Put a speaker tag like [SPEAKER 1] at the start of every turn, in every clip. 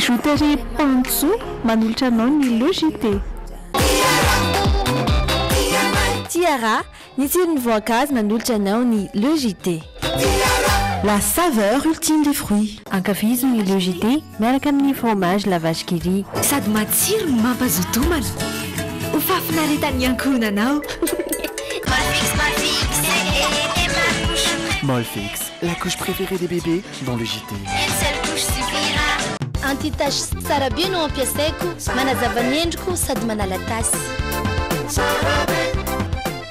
[SPEAKER 1] Bijouterie Pantso manolotra anao ny Le JT.
[SPEAKER 2] Tiara, ny tsiron'ny voankazo manolotra anao ny Le JT.
[SPEAKER 3] La saveur ultime des fruits.
[SPEAKER 2] Ankafizo ny Le JT miaraka amin'ny fromage La Vache qui rit.
[SPEAKER 3] Sady matsiro no mampazoto homana. Ho fahafinaretan'ny ankohonanao.
[SPEAKER 4] Molfix, Molfix, c'est ma couche.
[SPEAKER 5] Molfix, la couche préférée des bébés dans le JT.
[SPEAKER 4] Une seule couche suffira.
[SPEAKER 6] Anti-tache tsara be no ampiasaiko, manazava ny endriko sady manala tasy.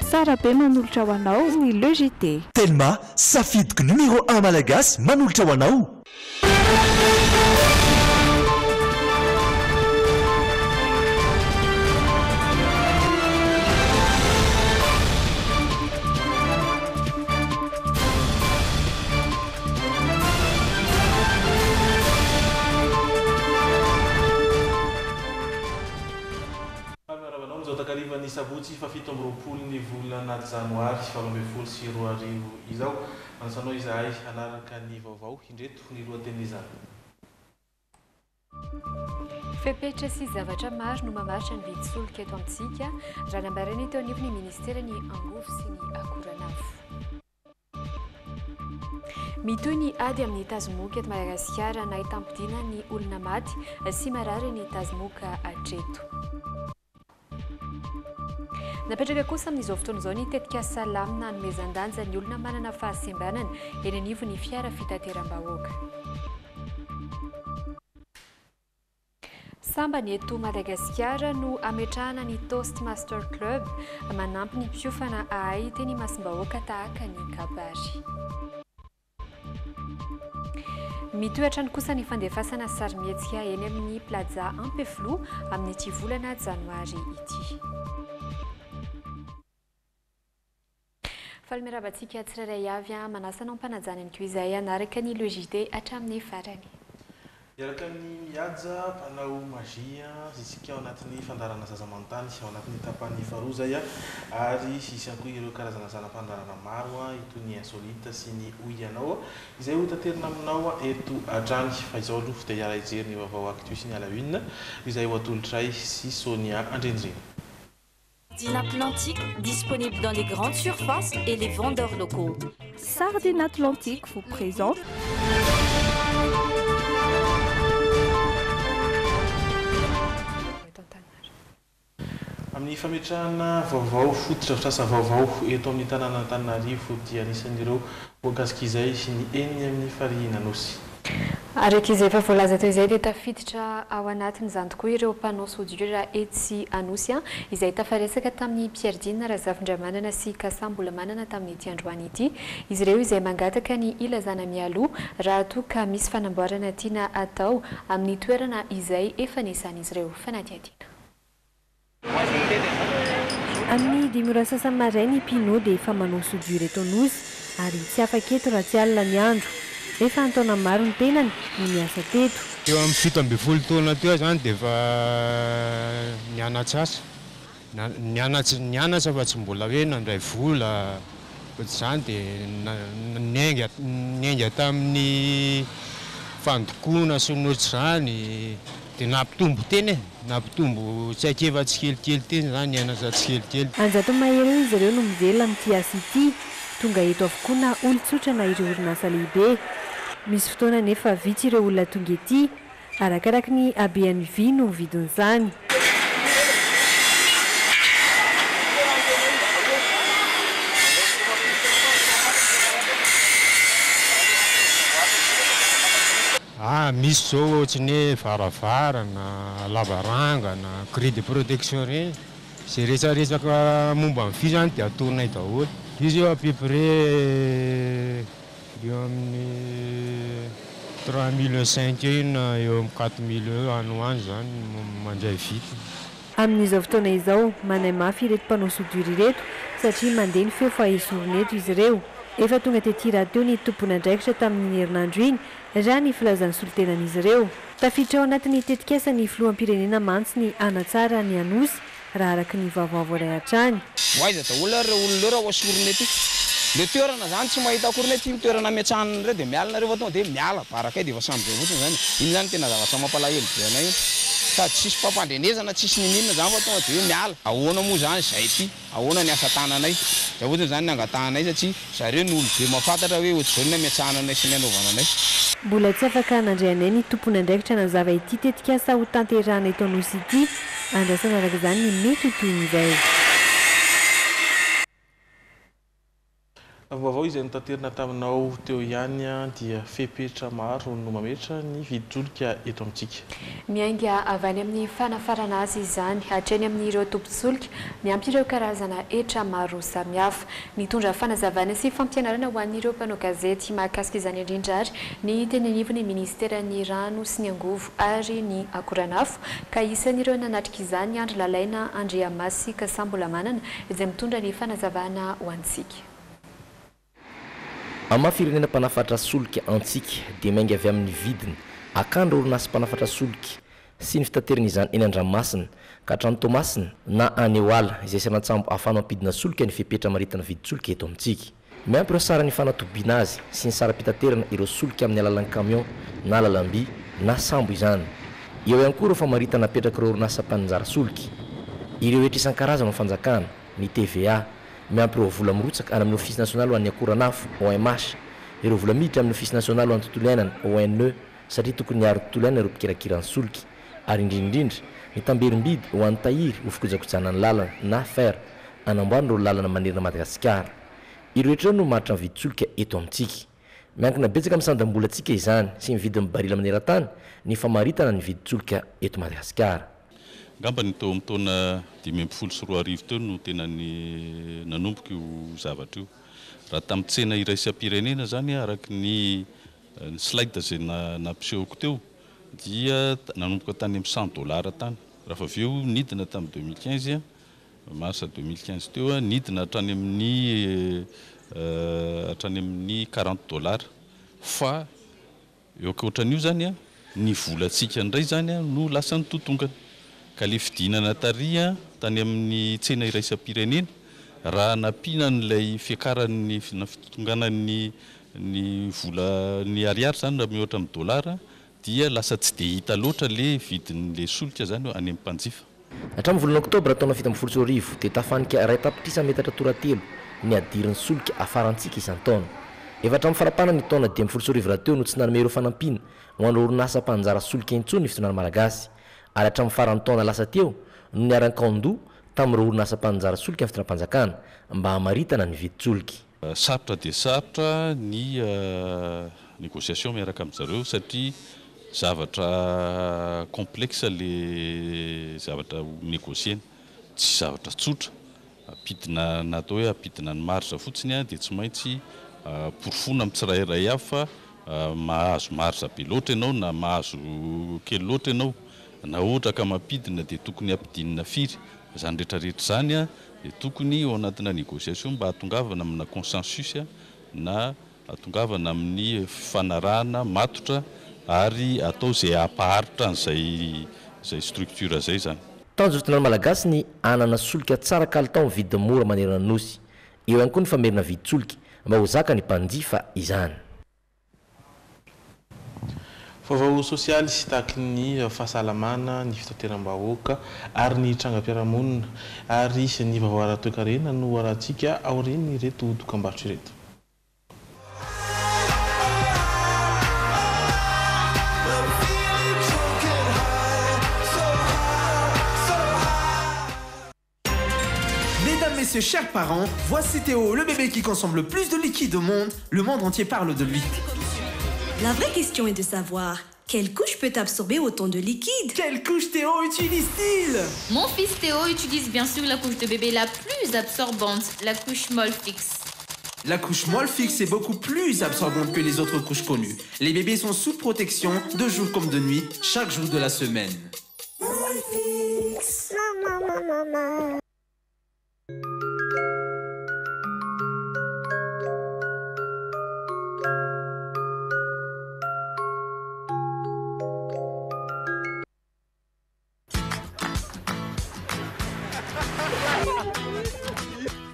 [SPEAKER 1] Tsara be manolotra ho anao ny Le JT.
[SPEAKER 7] Telma, safidiko numéro 1 malagasy manolotra ho anao.
[SPEAKER 8] Faly miarahaba anao amin'izao takarivan'ny sabotsy faha-27 ny volana janoary 2018 izao. Manasa anao izahay hanaraka ny vaovao. Indreto ny lohatenin'izany.
[SPEAKER 9] Fepetra sy zavatra maro no mamaritra ny vidin-tsolika eto amintsika, raha nambaran'ny teo anivon'ny ministeran'ny angovo sy ny akoranafo. Mitohy ny ady amin'ny tazomoka eto Madagasikara, nahitam-pidina ny olona maty sy marary ny tazomoka hatreto. Napetraka kosa amin'izao fotoana izao ny tetikasa lamina hanomezan-danja ny olona manana fahasembanana eny anivon'ny fiara fitateram-bahoaka. Sambany eto Madagasikara no hametrahana ny Toastmaster Club, manampy ny mpiofana hahay teny imasom-bahoaka tahaka ny kabary. Mitohy hatrany kosa ny fandefasana sarimihetsika eny amin'ny Plaza Ampefiloha amin'ity volana janoary ity. Faly miarahaba antsika tsirairay avy, manasa anao am-panajana ihany koa izahay hanaraka ny Le JT hatramin'ny farany.
[SPEAKER 8] Miaraka amin'i Mihaja, mpanao magie isika ao anatin'ny fandaharana Zaza Manontany, ao anatin'ny tapany faharoa izay, ary hisy ihany koa ireo karazana zana-pandaharana maro toy ny Insolite sy ny Hoy Ianao izay ho taterina aminao eto hatrany. Fa izao aloha dia hiara-hijery ny vaovao Actu sy ny À la Une izay ho atolotray sy Sonia Andrianirina.
[SPEAKER 10] Sardine Atlantique, disponible dans les grandes surfaces et les vendeurs locaux.
[SPEAKER 1] Sardine Atlantique vous présente.
[SPEAKER 8] Amin'ny fametrahana vaovao fotodrafitrasa vaovao eto amin'ny tanànan'Antananarivo dia anisan'ireo voakasik'izay ny eny amin'ny farihin'Anosy.
[SPEAKER 9] Araka izay efa voalaza teo izay dia tafiditra ao anatin'izany tokoa ireo mpanao soudure etsy Anosy izay tafaresaka tamin'i Pierre Dina Razafindramanana sy Kassa Mbolamanana tamin'ity androany ity. Izy ireo izay mangataka ny hilazana mialoha raha toa ka misy fanamboarana tiana atao amin'ny toerana izay efa niasan'izy ireo. Fanadihadiana.
[SPEAKER 2] Amin'ny dimy ora sasany maraina i Pinot dia efa manao soudure eto Anosy ary tsy afaka eto raha tsy alina ny andro. Efa an-taona maro ny tenany no niasa teto.
[SPEAKER 11] Teo amin'ny 17 taona teo aho izany dia efa nianatra asa. Nianatra nianatra fa tsy mbola hoe nandray vola ohatr'izany dia niainga niainga tamin'ny fandokoana sy ny ohatr'izany dia nampitombo tena e, nampitombo traikefa tsikelikely teny izany nianatra tsikelikely.
[SPEAKER 2] An-jatony mahery eo izy ireo no mivelona amin'ity asa ity. Tonga eto avokoa na olon-tsotra na ireo orinasa lehibe. Misy fotoana anefa vitsy ireo olona tonga ety. Arakaraky ny habean'ny vy no vidin'izany.
[SPEAKER 11] Ah, misy zao ohatry ny hoe varavarana, lavarangana, grille de protection ireny, izay rehetra resaka momba ny vy zany dia ataonay daholo. Izy eo à peu près eo amin'ny 3 millions 5 eo na eo amin'ny 4 millions eo any ho any zany no mandray vidiny.
[SPEAKER 2] Amin'izao fotoana izao, manahy mafy ireto mpanao soudure ireto satria mandeha ny feo fa esorina eto izy ireo. Efa tonga tety rahateo ny tompon'andraikitra tamin'iny herinandro iny raha ny filazan'ny solontenan'izy ireo. Tafiditra ao anatin'ny tetikasan'ny filoham-pirenena mantsy ny hanatsara ny Anosy raha araka ny vaovao voaray hatrany.
[SPEAKER 12] Ho aiza daholo ary ireo olona ireo raha ho asorina ety? Le toerana zany tsy mahita akory ny hoe ty ny toerana ametrahana anareo dia miala nareo fa tonga dia miala barakay dia efa samy zay fotsiny zany. Iny zany tena zavatra mampalahelo be anay iny. Sady tsisy fampandrenezana tsisy niniana zany fa tonga dia hoe miala. Ahoana moa zany zay ty? Ahoana ny asa tananay? Zay fotsiny zany ny angatahanay satria zareo no olobe mahafantatra hoe ohatr'izao ny nametrahana anay sy ny anaovana anay.
[SPEAKER 2] Mbola tsy afaka nandray anay ny tompon'andraikitra nanazava ity tetikasa ho tanterahana eto Anosy ity. Andrasana araka izany ny mety ho tohin'izay.
[SPEAKER 8] Vaovao izay notaterina taminao teo ihany dia fepetra maro no mametra ny vidin-tsolika eto amintsika.
[SPEAKER 9] Miainga avy any amin'ny fanafarana azy izany hatreny amin'ireo tompon-tsolika, miampy ireo karazana hetra maro samihafa. Nitondra fanazavana sy fampianarana ho an'ireo mpanao gazety mahakasika izany indrindra ary ny teny anivon'ny minisiteran'ny rano sy ny angovo ary ny akoranafo ka isan'ireo nanatrika izany Andry Lalaina Andriamasy Kasambolamanana izay mitondra ny fanazavana ho antsika.
[SPEAKER 13] Amin'ny maha firenena mpanafatra solika antsika dia miainga avy amin'ny vidiny akany ireo orinasa mpanafatra solika sy ny fitaterana izany eny an-dranomasina ka hatrany Toamasina na any Ehoala izay seranan-tsambo ahafahana mampidina solika ny fepetra amaritana vidin-tsolika eto amintsika. Miampy ireo saran'ny fanatobiana azy sy ny saram-pitaterana ireo solika amin'ny alalan'ny camion na lalamby na sambo izany. Eo ihany koa ireo famaritana apetrak'ireo orinasa mpaninjara solika. Ireo hetra isan-karazany ho fanjakana, ny TVA, miampy ireo vola mirotsaka any amin'ny Ofisy nasionaly ho an'ny akoranafo, OMH, ireo vola miditra amin'ny Ofisy nasionaly ho an'ny tontolo iainana, ONE, satria tokony hiaro ny tontolo iainana ireo mpikirakira ny solika, ary indrindra indrindra, ny tamberim-bidy ho an'ny tahiry ho fikojakojana ny lalana na fer anamboarana ireo lalana manerana Madagasikara. Ireo hetra ireo no maharitra ny vidin-tsolika eto amintsika. Miankina betsaka amin'ny sandam-bolantsika izany sy ny vidin'ny barila maneran-tany ny famaritana ny vidin-tsolika eto Madagasikara.
[SPEAKER 14] Angamba ny teo amin'ny taona 2015 teo no tena nanomboka io zavatra io. Raha tamin'ny tsena iraisam-pirenena izany araka ny slide izay nampisehoko teo dia nanomboka tany amin'ny cent dollars tany. Raha fa avy eo nidina tamin'ny 2015, mars 2015 teo, nidina hatrany amin'ny hatrany amin'ny quarante dollars. Fa eo ankoatran'io izany, ny volantsika indray izany no lasa nitotongana. Ka ilay fidinana tary tany amin'ny tsena iraisam-pirenena, raha nampiana an'ilay fiakaran'ny na fitotonganan'ny ny vola ny ariary izany raha mihoatra amin'ny dollars dia lasa tsy dia hita loatra ilay vidin'ilay solika izany any amin'ny mpanjifa.
[SPEAKER 13] Hatramin'ny volana oktobra taona 2017 dia tafanika iray tapitrisa metatra toratelo ny hadirin'ny solika afarantsika isan-taona. Efa hatramin'ny faramparan'ny taona 2015 rahateo no tsy nanome ireo fanampiana ho an'ireo orinasa mpanjara solika intsony ny fitondrana malagasy ary hatramin'ny faran'ny taona lasa teo no niara-nikaon-doha tamin'ireo orinasa mpanjara solika ny fitondram-panjakana mba hamaritana ny vidin-tsolika.
[SPEAKER 14] Sarotra dia sarotra ny négociation miaraka amin-dry zareo satria zavatra complexe le zavatra ho négocier-na, tsy zavatra tsotra. Ampidina na atao hoe ampidina ny marge fotsiny dia tsy maintsy porofoina amin'ny tsirairay avy fa mahazo marge be loatra ianao na mahazo kely loatra ianao. Na ohatra ka mampidina dia tokony hampidinina firy. Izany rehetra rehetra izany dia tokony ao anatina négociation mba hahatongavana amina consensus na hahatongavana amin'ny fifanarahana matotra ary atao izay hampaharitra an'izay izay structure izay izany.
[SPEAKER 13] Tanjon'ny fitondrana malagasy ny hanana solika tsara kalitao amin'ny vidiny mora manerana ny Nosy. Eo ihany koa ny famerina vidin-tsolika mba ho zakan'ny mpanjifa izany.
[SPEAKER 8] Vaovao sosialy tahaky ny fahasalamana, ny fitateram-bahoaka ary ny trangam-piarahamonina ary ny vaovao ara-toekarena no arahantsika aorian'ireto dokambarotra ireto.
[SPEAKER 15] Mesdames, messieurs, chers parents, voici Théo, le bébé qui consomme le plus de liquide au monde. Le monde entier parle de lui.
[SPEAKER 16] La vraie question est de savoir quelle couche peut absorber autant de liquide
[SPEAKER 15] Quelle couche Théo utilise-t-il
[SPEAKER 17] Mon fils Théo utilise bien sûr la couche de bébé la plus absorbante, la couche Molfix.
[SPEAKER 15] La couche Molfix est beaucoup plus absorbante que les autres couches connues. Les bébés sont sous protection de jour comme de nuit, chaque jour de la semaine.
[SPEAKER 4] Molfix. Maman, maman, maman.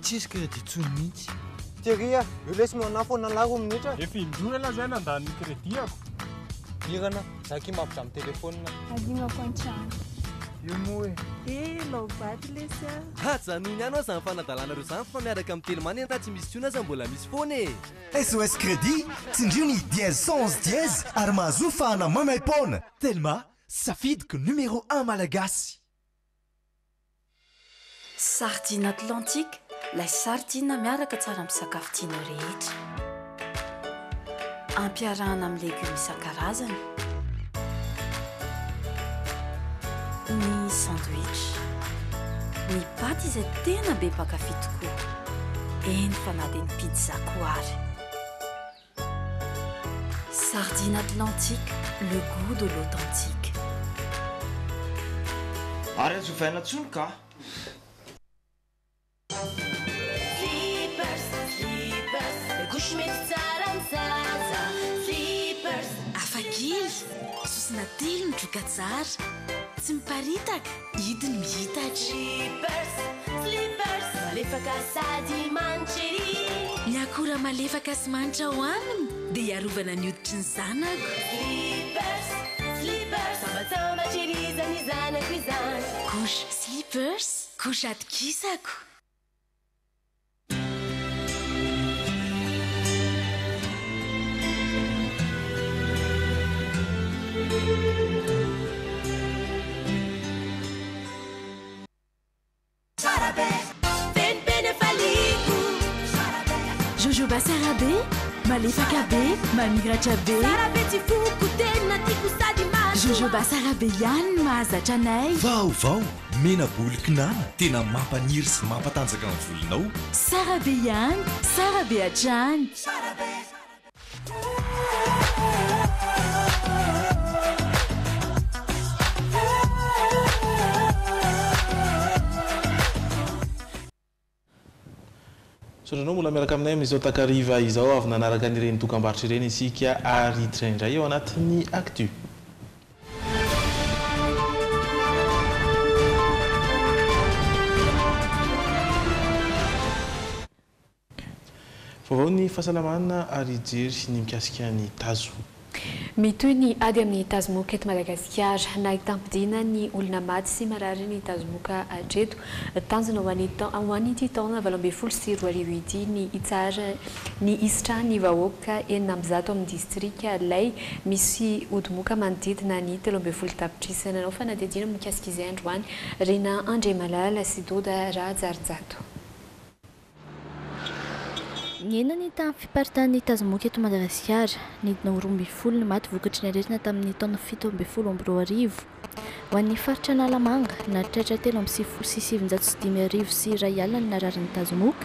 [SPEAKER 5] Tsisy crédit intsony mihitsy.
[SPEAKER 18] Thierry a, io lesy manafo foana 2 minitra.
[SPEAKER 19] Efa indroa ialahy zay nandany ny crédit-ako.
[SPEAKER 18] Mirana, za ki mampidram téléphone.
[SPEAKER 1] Adinako an-trano.
[SPEAKER 18] Io moa e.
[SPEAKER 1] Eh, lao-bato lesy a.
[SPEAKER 20] Ajanony ihany hoa zany fanadalanareo zany fa miaraka amin'ny Telma anie na tsy misy intsony aza mbola misy foana e.
[SPEAKER 7] SOS Crédit, tsindrio ny dièse 111 dièse ary mahazoa fahana maimaim-poana. Telma, safidiko numéro un malagasy.
[SPEAKER 10] Sardine Atlantique, ilay sardine miaraka tsara amin'ny sakafo tianao rehetra. Ampiarahana amin'ny legioma isan-karazany. Ny sandwich. Ny paty izay tena be mpankafy tokoa. Eny fa na dia ny pizza koa ary. Sardine Atlantique, le goût de l'authentique.
[SPEAKER 21] Ary azo ovaina tsony ka.
[SPEAKER 22] Slippers, slippers, le couche mety tsara ny zaza. Slippers.
[SPEAKER 3] Hafakely, sosona telo ny troka tsara. Tsy miparitaka, hidiny mihitatra.
[SPEAKER 22] Slippers, slippers, malefaka sady manitra ery.
[SPEAKER 3] Ny akora malefaka sy manitra ao aminy dia hiarovana ny hoditry ny zanako.
[SPEAKER 22] Slippers, slippers, sambatsambatra ery izany zanako izany.
[SPEAKER 3] Couche slippers, couche atokisako. Jojoba tsara be, malefaka be, mamiratra be.
[SPEAKER 22] Tsara be tsy foko, tena tiako sady mahasoa.
[SPEAKER 3] Jojoba tsara be ihany no mahazatra anay.
[SPEAKER 7] Vaovao, mena-bolo kinana, tena mampaniry sy mampatanjaka ny volonao.
[SPEAKER 3] Tsara be ihany, tsara be hatrany.
[SPEAKER 8] Misaotra anao mbola miaraka aminay amin'izao takariva izao avy nanaraka an'ireny dokambarotra ireny isika ary hiditra indray ao anatin'ny actu. Vaovao ny fahasalamana ary hijery ny mikasika ny tazo.
[SPEAKER 9] Mitohy ny ady amin'ny tazomoka eto Madagasikara. Nahitam-pidina ny olona maty sy marary ny tazomoka hatreto. Tanjona ho an'ny ho an'ity taona 2018 ity ny hitsahara ny hisitrahan'ny vahoaka 106 amin'ny distrika Lay misy odimoka manodidina ny 13 tapitrisa. Nanao fanadihadiana mikasika izay androany Rina Andriamalala sy Doda Rahajarinjato.
[SPEAKER 1] Nihena ny tahan'ny fiparitahan'ny tazomoka eto Madagasikara. Nidina ho 12 ny maty vokatry ny aretina tamin'ny taona 2017. Ho an'ny faritra Analamanga, nahatratra 1993 ny nararin'ny tazomoka.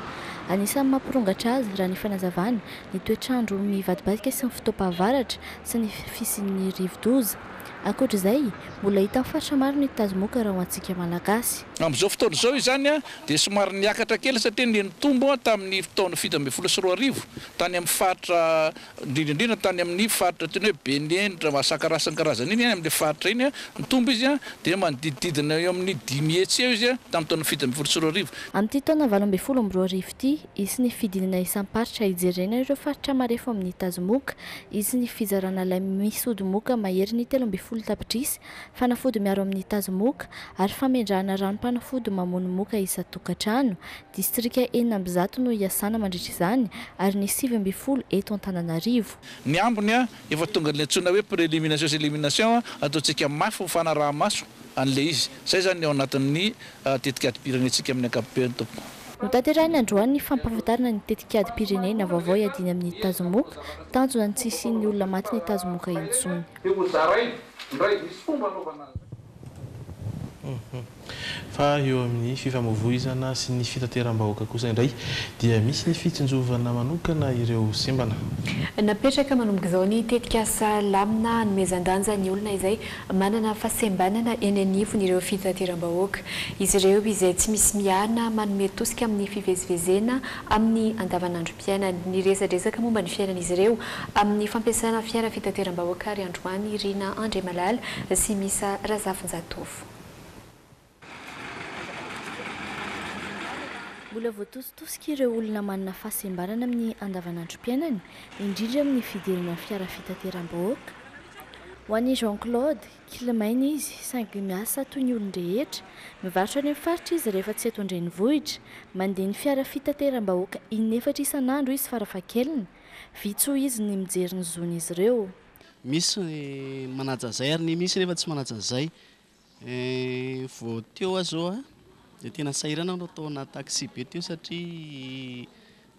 [SPEAKER 1] Anisan'ny mampirongatra azy, raha ny fanazavana, ny toetr'andro mivadibadika sy ny fotoam-pahavaratra sy ny fisian'ny rivodoza. Ankoatra izay, mbola hita amin'ny faritra maro ny tazomoka raha ho antsika Malagasy.
[SPEAKER 23] Amin'izao fotoana izao izany dia somary niakatra kely satria niha-nitombo tamin'ny taona 2017 tany amin'ny faritra, indrindra indrindra tany amin'ny faritra toy ny hoe Benendra, Masakara sy ny karazany iny, any amin'ilay faritra iny, nitombo izy dia manodidididina eo amin'ny 500 eo izy tamin'ny taona 2017.
[SPEAKER 1] Amin'ity taona 2018 ity, hisy ny fidinana isam-paritra hijerena ireo faritra marefo amin'ny tazomoka, hisy ny fizarana lay misy odimoka maherin'ny 13 tapitrisa, fanafody miaro amin'ny tazomoka ary famendrahana ranom-panafody mamono moka isan-tokantrano. Distrika 106 no hiasana mandritra izany ary ny 19 eto Antananarivo.
[SPEAKER 23] Ny ambiny efa tonga ny antsoina hoe prélimination sy élimination, ataontsika mafy ho fanaraha-maso an'ilay izy. Izay izany ny ao anatin'ny tetikadim-pirenentsika amin'ny ankapobeny tompoko.
[SPEAKER 1] Notanterahina androany ny fampahafantarana ny tetikadim-pirenena vaovao hiadiana amin'ny tazomoka, tanjona ny tsy hisian'ny olona matin'ny tazomoka intsony.
[SPEAKER 23] Dia hozaraina indray, misy fomba anaovana azy.
[SPEAKER 8] Fa eo amin'ny fifamoivoizana sy ny fitateram-bahoaka kosa indray dia misy ny fitsinjovana manokana ireo sembana.
[SPEAKER 9] Napetraka manomboka izao ny tetikasa lamina hanomezan-danja ny olona izay manana fahasembanana eny anivon'ireo fitateram-bahoaka. Izy ireo izay tsy misy miana manome tosika amin'ny fivezivezena amin'ny andavanandrom-piainany. Niresadresaka momba ny fiainan'izy ireo amin'ny fampiasana fiara fitateram-bahoaka ary androany Rina Andriamalala sy Misa Razafinjatovo.
[SPEAKER 1] Mbola voatositosika ireo olona manana fahasembanana amin'ny andavanandrom-piainany, indrindra amin'ny fidirana fiara fitateram-bahoaka. Ho an'i Jean Claude, Kilemaina izy, saingy miasa toy ny olon-drehetra. Mivarotra any amin'ny faritra izy rehefa tsy eto an-drenivohitra. Mandeha ny fiara fitateram-bahoaka in'efatra isan'andro izy farafahakeliny. Vitsy hoy izy ny mijery ny zon'izy ireo.
[SPEAKER 6] Misy ny manaja an'izay ary ny misy nefa tsy manaja an'izay. Vao teo aho izao dia tena sahirana aho tao anaty taxi be teo satria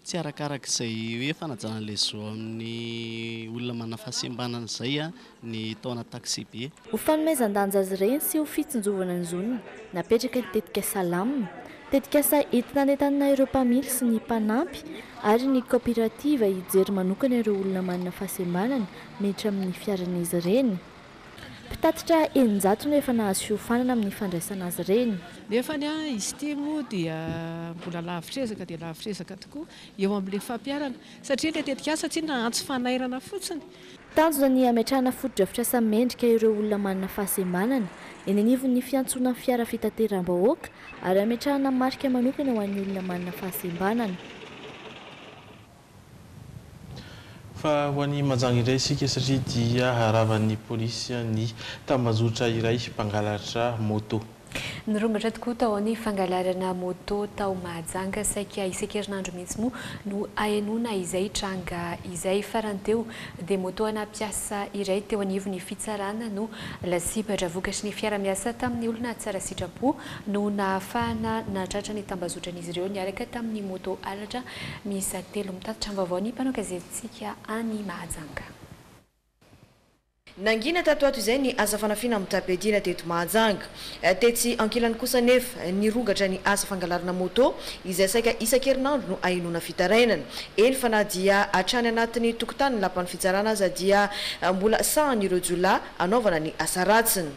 [SPEAKER 6] tsy arakarak'izay hoe fanajana an'ilay zo amin'ny olona manana fahasembanana izay ny tao anaty taxi be.
[SPEAKER 1] Ho fanomezan-danja azy ireny sy ho fitsinjovana ny zony, napetraka ny tetikasa Lam. Tetikasa entina hanentanana ireo mpamily sy ny mpanampy ary ny kaopirativa hijery manokana ireo olona manana fahasembanana miditra amin'ny fiaran'izy ireny. Mpitatitra 600 no efa nahazo fiofanana amin'ny fandraisana azy ireny.
[SPEAKER 11] Nefany izy ity moa dia mbola lavitr'ezaka dia lavitr'ezaka tokoa eo amin'ilay fampiharana satria ilay tetikasa tsinona antso fanairana fotsiny.
[SPEAKER 1] Tanjona ny hametrahana fotodrafitrasa mendrika ireo olona manana fahasembanana eny anivon'ny fiantsonan'ny fiara fitateram-bahoaka ary hametrahana marika manokana ho an'ny olona manana fahasembanana.
[SPEAKER 8] Fa ho any Mahajanga indray isika satria dia ravan'ny polisy ny tambajotra iray mpangalatra moto.
[SPEAKER 9] Nirongatra tokoa tao ny fangalarana moto tao Mahajanga. Saika isan-kerinandro mihitsy moa no ahenoana izay tranga izay. Farany teo dia moto ana mpiasa iray teo anivon'ny fitsarana no lasibatra. Vokatry ny fiara-miasa tamin'ny olona tsara sitrapo no nahafahana nahatratra ny tambazotran'izy ireo niaraka tamin'ny moto halatra Miisa telo mitatitra ny vaovao ny mpanao gazetintsika any Mahajanga.
[SPEAKER 12] Nangina tato ato izay ny asa fanafiana mitam-piadiana teto Mahajanga. Tetsy ankilany kosa anefa, nirongatra ny asa fangalarana moto izay saika isan-kerinandro no ahenoana fitarainana. Eny fa na dia hatrany anatin'ny tokotanin'ny lapan'ny fitsarana aza dia mbola sahan'ireo jiolahy anaovana ny asa ratsiny.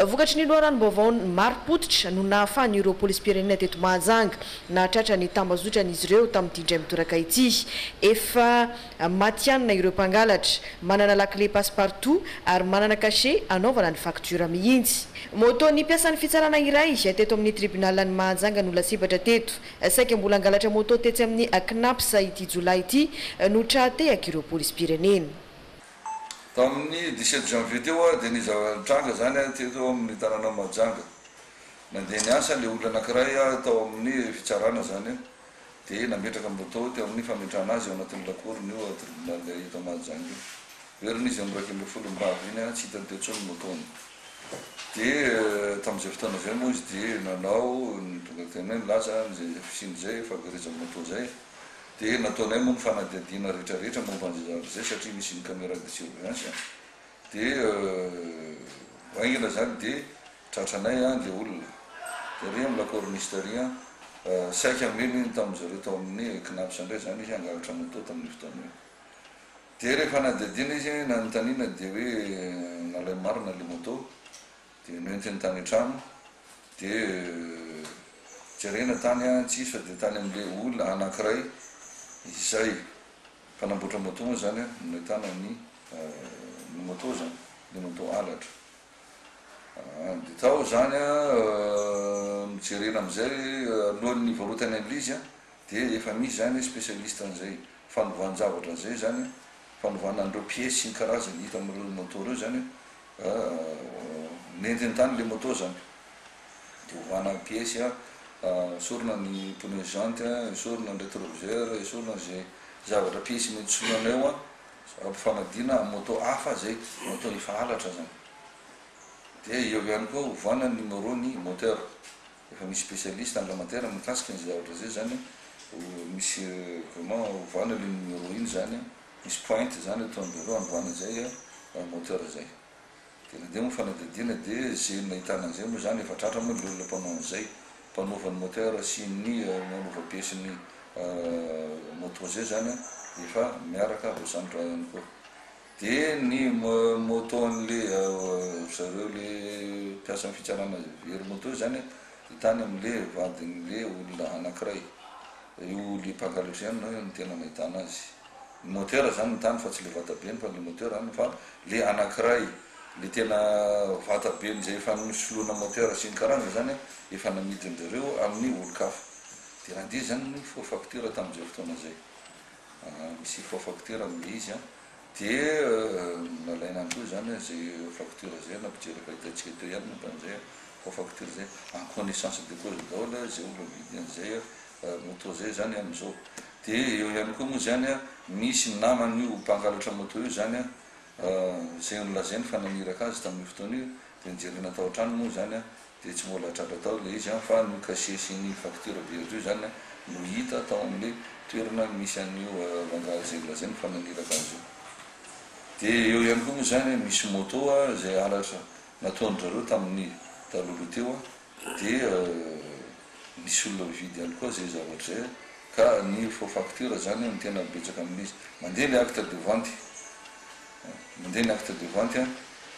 [SPEAKER 12] Vokatry ny loharanom-baovao marim-pototra no nahafahan'ireo polisim-pirenena teto Mahajanga Nahatratra ny tambazotran'izy ireo tamin'ity indray mitoraka ity. Efa matihanina ireo mpangalatra. Manana lakile passe-partout ary manana cachet hanaovana ny facture mihitsy. Moto ny mpiasan'ny fitsarana iray teto amin'ny tribonalan'i Mahajanga no lasibatra teto. Saika mbola hangalatra moto tetsy amin'ny Cnaps ity jiolahy ity no tra-tehak'ireo polisim-pirenena.
[SPEAKER 24] Tamin'ny 17 janvier teo dia nisy zava-nitranga izany teto amin'ny tanànan'i Mahajanga. Nandeha niasa ilay olona anankiray tao amin'ny fitsarana izany dia nametraka moto teo amin'ny fametrahana azy ao anatin'ny lakoron'io tribunal eto Mahajanga io. Verina izy amin'ny 11 mirava iny tsy hitany teo intsony ny moto-ny. Dia tamin'izay fotoana izay moa izy dia nanao ny tonga teny hoe nilaza an'izay fisian'izay fahaverezan'ny moto izay. Dia nataonay moa ny fanadihadiana rehetrarehetra momba an'izay zavatra izay satria misy ny caméra de surveillance. Dia vao haingana izany dia Tratranay an le olona tery am la corniche tery an, saika hamely iny tamin zareo tao amin'ny cnaps indray zany izy hangalatra moto tamin'io fotoana io. Dia rehefa nadiadiana izy nanontaniana dia hoe nalainy marina le moto dia noentiny tany an-trano dia jerena tany an tsy izy fa dia tany amle olona anankiray izay mpanamboatra moto moa zany an no nahitana ny ny moto zany, le moto halatra. Dia tao izany an, nojerena amin'izay alohan'ny nivarotany an'ilay izy an, dia efa misy izany spécialiste an'izay fanovan-javatra izay izany an, fanovana an'ireo pièces sy ny karazany hita amin'ireo moto ireo izany an, nentiny tany ilay moto izany, dia ovana pièces an, esorina ny pneu jante an, esorina ny rétroviseur, esorina izay zavatra pièces mety soloina eo an, ampifanadiana amin'ny moto hafa izay moto efa halatra izany. Dia eo ihany koa ovana ny numéro ny moteur, efa misy spécialiste en la matière mikasika an'izay zavatra izay zany, misy comment ovana le numéro iny zany, misy pointe zany ataon'zareo anovana izay moteur izay. Dia nandeha moa fanadihadiana dia ze nahitana an'izay moa zany efa tratra moa le olona mpanao an'izay, mpanova ny moteur sy ny manova pièce ny moto zay zany efa miaraka voasambotra ihany koa. Dia ny moto an'le ry zareo le mpiasan'ny fitsarana very moto io zany dia tany amin'le vadin'le olona anakiray, io le mpangalatra ihany no tena nahitana azy, ny moteur zany no tany fa tsy le vatabeny fa le moteur any fa le anakiray le tena vatabeny zay efa nosoloina moteur sy ny karazany zany efa namidin-dry zareo amin'ny olon-kafa. Dia nandeha izany ny faux facture tamin'izay fotoana izay. Misy faux facture amin'ilay izy an. Dia nalaina any koa izany izay facture izay, nampijery efa hitantsika teo ihany momba an'izay faux facture izay. En connaissance de cause daholo izay olona mividy an'izay moto izay izany amin'izao. Dia eo ihany koa moa izany misy naman'io mpangalatra moto io izany izay nolazainy fa naniraka azy tamin'io fotoana io, dia nijerena tao an-trano moa izany Dia tsy mbola tratra tao ilay izy an, fa ny cachet sy ny facture vierge io izany no hita tao amin'ilay toerana misy an'io rangahy izay nolazainy fa naniraka azy io. Dia eo ihany koa moa izany misy moto izay halatra nataon-dry zareo tamin'ny talohaloha teo dia nisy olona mividy ihany koa izay zavatra izay ka ny faux facture izany no tena betsaka amin'izy. Mandeha ilay acte de vente. Mandeha ny acte de vente an,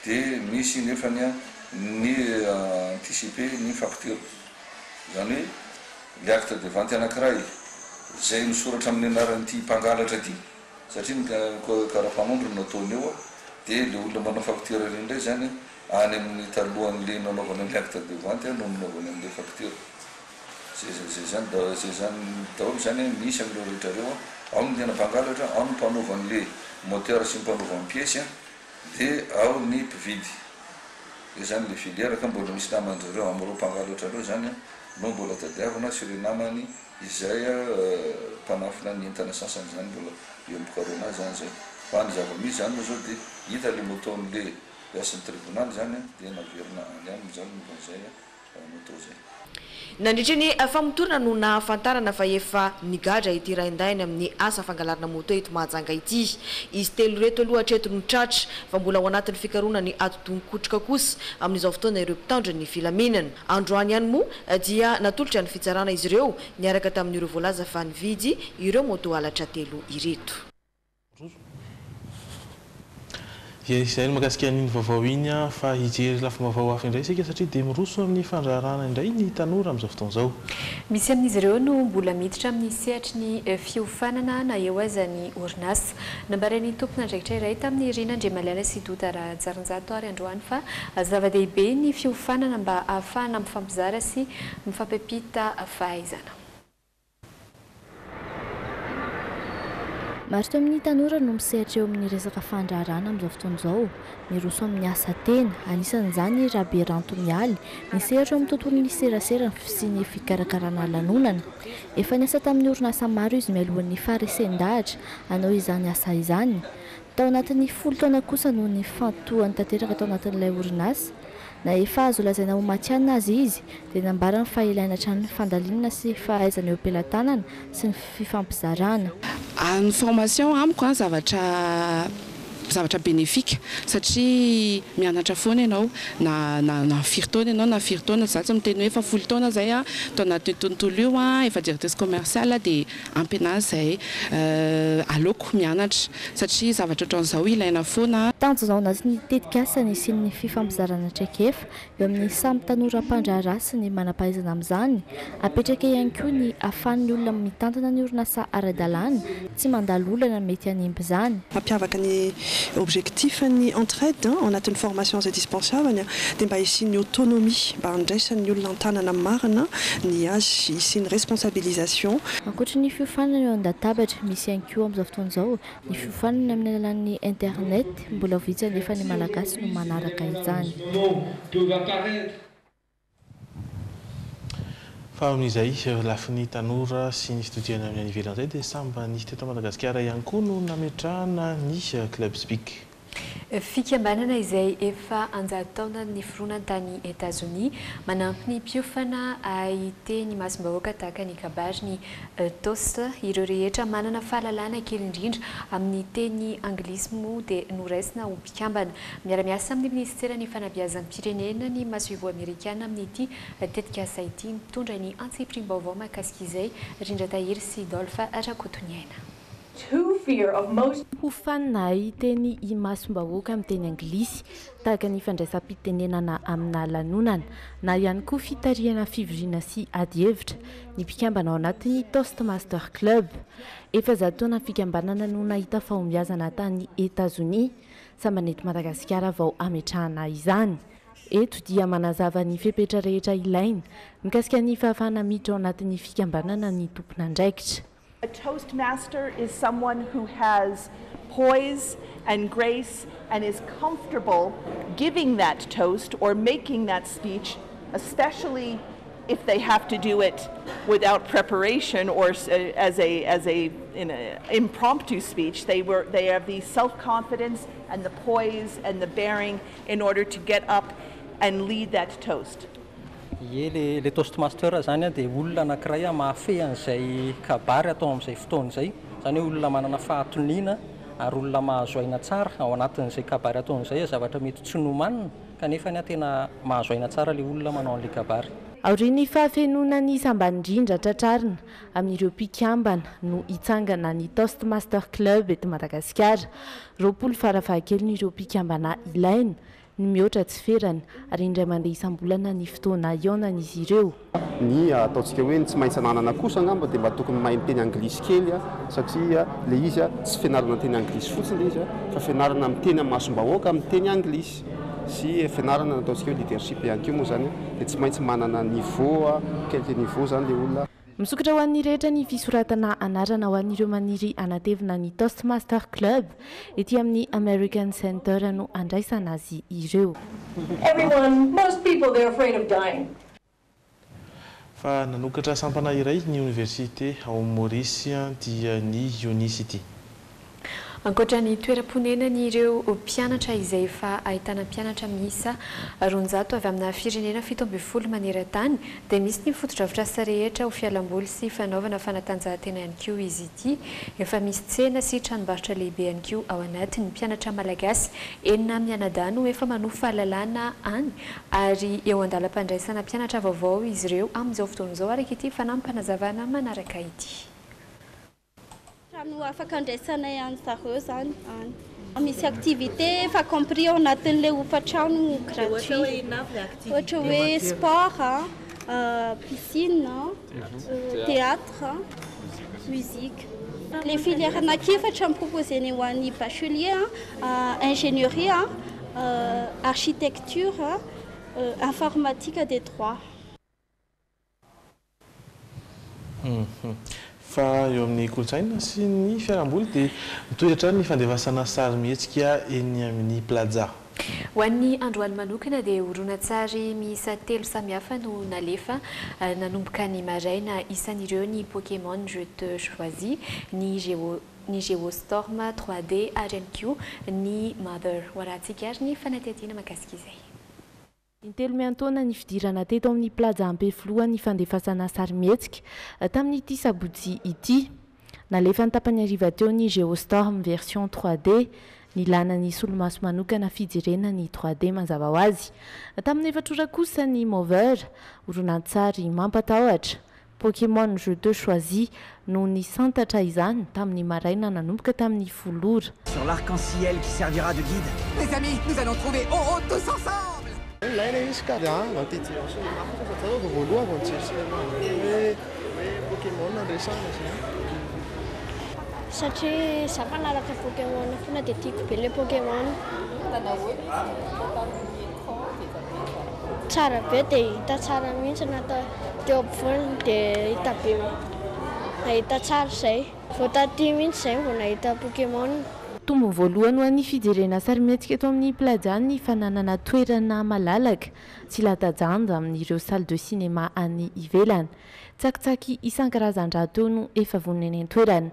[SPEAKER 24] dia misy nefany an ny anticiper ny facture. Izany hoe ilay acte de vente anankiray izay misoratra amin'ny anaran'ity mpangalatra ity, satria ny karapanondro no nataony eo an, dia ilay olona manao facture ireny indray izany an, any amin'ny talohan'ilay nanaovana an'ilay acte de vente no nanaovany an'ilay facture. Zay zay zany da zay zany daholo zany an misy amin'ireo rehetra ireo an, ao ny tena mpangalatra, ao ny mpanova an'le moteur sy ny mpanova ny pièce an, de ao ny mpividy, zay zany le filière ka mbola misy naman-dry zareo amin'ireo mpangalatra ireo zany an no mbola tadiavina sy ireo namany izay mpanafina ny entana sasany zany mbola eo am-pikarohana azy zany zay, fa ny zava-misy zany moa zao de hita le moto-n'le mpiasan'ny tribonaly zany an, de naverina any aminy zany momba an'izay an. moto zay.
[SPEAKER 12] Nandritry ny famotorana no nahafantarana fa efa nigadra ity raindahiny amin'ny asa fangalarana moto eto Mahajanga ity. Izy telo ireto aloha hatreto no tratra, fa mbola ao anatin'ny fikarohana ny atidoha nikotroka kosa amin'izao fotoana ireo mpitandro ny filaminana. Androany ihany moa dia natolotra ny fitsarana izy ireo niaraka tamin'ireo voalaza fa nividy ireo moto halatra telo ireto.
[SPEAKER 8] Ie, izay ny mahakasika an'iny vaovao iny fa hijery lafim-baovao hafa indray isika satria dia miroso amin'ny fandraharahana indray ny tanora amin'izao fotoana izao.
[SPEAKER 9] Misy amin'izy ireo no mbola miditra amin'ny sehatry ny fiofanana na eo aza ny orinasa. Nambaran'ny tompon'andraikitra iray tamin'i Rina Andriamalala sy Doda Rahajarinjato ary androany fa zava-dehibe ny fiofanana mba hahafahana mifampizara sy mifampiampita fahaizana.
[SPEAKER 1] Maro tamin'ny tanora no misehatra eo amin'ny resaka fandraharahana amin'izao fotoana izao, miroso amin'ny asa tena, anisan'izany i Raberanto Mialy, misehatra eo amin'ny tontolon'ny serasera sy ny fikarakarana lanonana. Efa niasa tamin'ny orinasa maro izy mialohan'ny faharesen-dahatra hanao izany asa izany. Tao anatin'ny folo taona kosa no nifantohany tanteraka tao anatin'ilay orinasa. Na efa azo lazaina ho matihanina aza izy, dia nambarany fa ilaina hatrany ny fandalinana sy fahaizana eo am-pelatanana sy ny fifampizarana.
[SPEAKER 2] Ny formation amiko an zavatra zavatra bénéfique satria mianatra foana ianao na na na firy taona ianao na firy taona, za tsy miteny hoe efa folo taona zay aho tao anatin'io tontolo io an, efa directrice commerciale dia ampy anahy zay, aleoko mianatra satria zavatra ohatran'izao ilaina foana.
[SPEAKER 1] Tanjona ao anatin'ny tetikasa ny hisian'ny fifampizarana traikefa eo amin'ny samy tanora mpandraharaha sy ny manam-pahaizana amin'izany. Apetraka ihany koa ny ahafahan'ny olona mitantana ny orinasa ara-dalàna, tsy mandalo olana mety hanimba izany.
[SPEAKER 13] Mampiavaka ny objectif ny entraide ao anatin'ny formation izay dispensavany dia mba hisian'ny autonomie, mba handraisan'ny olona an-tanana marina ny azy, hisian'ny responsabilisation.
[SPEAKER 1] Ankoatry ny fiofanana eo an-databatra, misy ihany koa amin'izao fotoana izao ny fiofanana amin'ny alalan'ny internet, mbola vitsy anefa ny Malagasy no manaraka izany.
[SPEAKER 8] Fa amin'izay lafiny tanora sy ny fitodihana amin'ny any ivelany izay dia samy mba nisy teto Madagasikara ihany koa no nametrahana ny Club Speak.
[SPEAKER 9] Fikambanana izay efa anjato taonany niforonany tany Etazonia, manampy ny mpiofana hahay hiteny imasom-bahoaka tahaka ny kabary ny Toast. Ireo rehetra manana fahalalana kely indrindra amin'ny teny anglisy moa dia noraisina ho mpikambana. Miara-miasa amin'ny minisiteran'ny fanabeazam-pirenena ny masoivoho amerikana amin'ity tetikasa ity. Mitondra ny antsipiriam-baovao mahakasika izay Rindra Tahiry sy Dolph Rakotoniaina.
[SPEAKER 14] Hofanina hahay hiteny imasom-bahoaka amin'ny teny anglisy, tahaka ny fandraisam-pitenenana amina lanonana, na ihany koa fitarihana fivoriana sy adihevitra, ny mpikambana ao anatin'ny Toastmaster Club. Efa zato taona ny fikambanana no nahita fahombiazana tany Etazonia. Sambany eto Madagasikara vao hametrahana izany. Eto dia manazava ny fepetra rehetra ilaina mikasika ny fahafahana miditra ao anatin'ny fikambanana ny tompon'andraikitra.
[SPEAKER 4] A toastmaster is someone who has poise and grace and is comfortable giving that toast or making that speech, especially if they have to do it without preparation or as a as a in a impromptu speech. They were they have the self-confidence and the poise and the bearing in order to get up and lead that toast.
[SPEAKER 15] Ie, le le toastmaster zany a dia olona anankiray a mahafehy an'izay kabary atao amin'izay fotoana izay, izany hoe olona manana fahatoniana ary olona mahazo aina tsara ao anatin'izay kabary ataony izay, zavatra mety tsy nomanina kanefa ny a tena mahazo aina tsara le olona manao an'le kabary.
[SPEAKER 14] Aorian'ny fahafenoana ny isa ambany indrindra tratrarina amin'ireo mpikambana no hitsangana ny Toastmaster Club eto Madagasikara. 20 farafahakeliny ireo mpikambana ilaina, ny mihoatra tsy ferana, ary indray mandeha isam-bolana ny fotoana hihaonan'izy ireo.
[SPEAKER 16] Ny ataontsika hoe ny tsy maintsy ananana kosa angamba dia mba tokony mahay miteny anglisy kely satria ilay izy tsy fianarana teny anglisy fotsiny ilay izy fa fianarana miteny imasom-bahoaka amin'ny teny anglisy sy fianarana ny ataontsika hoe leadership ihany koa moa izany dia tsy maintsy manana niveau quelque niveau izany ilay olona.
[SPEAKER 14] Misokatra ho an'ny rehetra ny fisoratana anarana ho an'ireo maniry hanatevina ny Toastmaster Club. Ety amin'ny American Center no handraisana azy ireo.
[SPEAKER 17] Everyone, most people they're afraid of dying.
[SPEAKER 8] Fa nanokatra sampana iray ny oniversite ao Maorisy dia ny Unicity.
[SPEAKER 9] Ankoatra ny toeram-ponenan'ireo mpianatra izay efa ahitana mpianatra miisa 200 avy amina firenena 17 maneran-tany dia misy ny fotodrafitrasa rehetra ho fialamboly sy fanaovana fanatanjahantena ihany koa izy ity. Efa misy tsena sy tranombarotra lehibe ihany koa ao anatiny. Mpianatra malagasy enina mianadahy no efa manovo fahalalana any ary eo an-dalam-pandraisana mpianatra vaovao izy ireo amin'izao fotoana izao araka ity fanampinazavana manaraka ity.
[SPEAKER 25] Trano afaka andraisanay an'zareo zany any. Misy activité efa compris ao anatin'ilay hofantrano gratuit. Ohatra hoe sport, piscine, théâtre, musique. Les filières anankiefatra no proposer-nay ho an'ny bachelier, ingénierie, architecture, informatique dia droit.
[SPEAKER 8] Fa eo amin'ny kolontsaina sy ny fialamboly dia mitohy hatrany ny fandefasana sarimihetsika eny amin'ny Plaza.
[SPEAKER 9] Ho an'ny androany manokana dia horonantsary miisa telo samihafa no nalefa nanomboka ny maraina. Isan'ireo ny Pokémon Je te choisis, ny Geo ny Geostorm 3D ary ihany koa ny Mother. Ho arahantsika ary ny fanadihadiana mahakasika izay.
[SPEAKER 14] Intelo miantaona ny fidirana teto amin'ny Plaza Ampefiloha ny fandefasana sarimihetsika tamin'ity sabotsy ity. Nalefa ny tapany hariva teo ny Geostorm version 3D. Nilana ny solomaso manokana fijerena ny 3D mazava ho azy. Tamin'ny efatra ora kosa ny Mover, horonantsary mampatahotra, Pokémon je te choisis no nisantatra izany tamin'ny maraina nanomboka tamin'ny folo ora.
[SPEAKER 26] Sur l'arc-en-ciel qui servira de guide.
[SPEAKER 27] Les amis, nous allons trouver Oro tous ensemble!
[SPEAKER 18] Ilaina izy ka dia mantetin'ny hafatra fa tsara vao voalohany vao nijery cinéma hoe hoe Pokémon no resahana izany.
[SPEAKER 28] Satria za mpanaraka Pokémon foana dia tiako be ilay Pokémon.
[SPEAKER 29] Nahoana izy no hita tamin'ny écran ngeza be izany?
[SPEAKER 28] Tsara be dia hita tsara mihitsy na teo ampovoany dia hita be nahita tsara izay. Vao taty mihitsy izay vao nahita Pokémon.
[SPEAKER 14] Tombony voalohany ho an'ny fijerena sarimihetsika eto amin'ny Plaza ny fananana toerana malalaka tsy latsa-danja amin'ireo salle de cinéma any ivelany. Tsakitsaky isan-karazany rahateo no efa vonona eny an-toerana.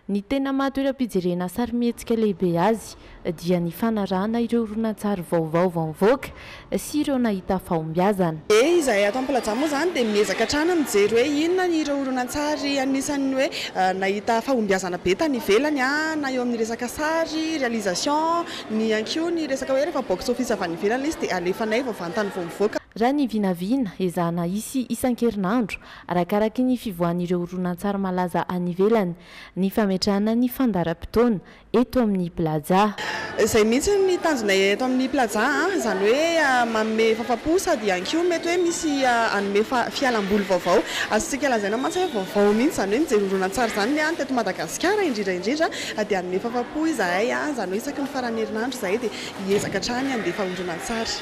[SPEAKER 14] Ny tena maha toeram-pijerena sarimihetsika lehibe azy dia ny fanarahana ireo horonantsary vaovao vao nivoaka sy ireo nahita fahombiazana.
[SPEAKER 2] Dia izahay ato Ampilaja moa izany dia miezaka hatrany mijery hoe inona ireo horonantsary anisan'ny hoe nahita fahombiazana be tany ivelany na eo amin'ny resaka sary, réalisation, ny ihany koa ny resaka hoe rehefa box office avy any ivelany ilay izy dia alefanay vao vantany vao mivoaka.
[SPEAKER 14] Raha ny vinavina, ezahana hisy isan-kerinandro Arakaraky ny fivoahan'ireo horonantsary malaza any ivelany ny fametrahana ny fandaharam-potoana eto amin'ny Plaza.
[SPEAKER 2] Izay mihitsy ny tanjonay eto amin'ny Plaza a, izany hoe manome fafapo sady ihany koa mety hoe misy hanome fialamboly vaovao. Azontsika lazaina mantsy hoe vaovao mihitsy izany hoe mijery horonantsary izany ny teto Madagasikara indrindra indrindra dia hanome fafapo izahay, izany hoe isaky ny faran'ny herinandro izahay dia hiezaka hatrany handefa horonantsary.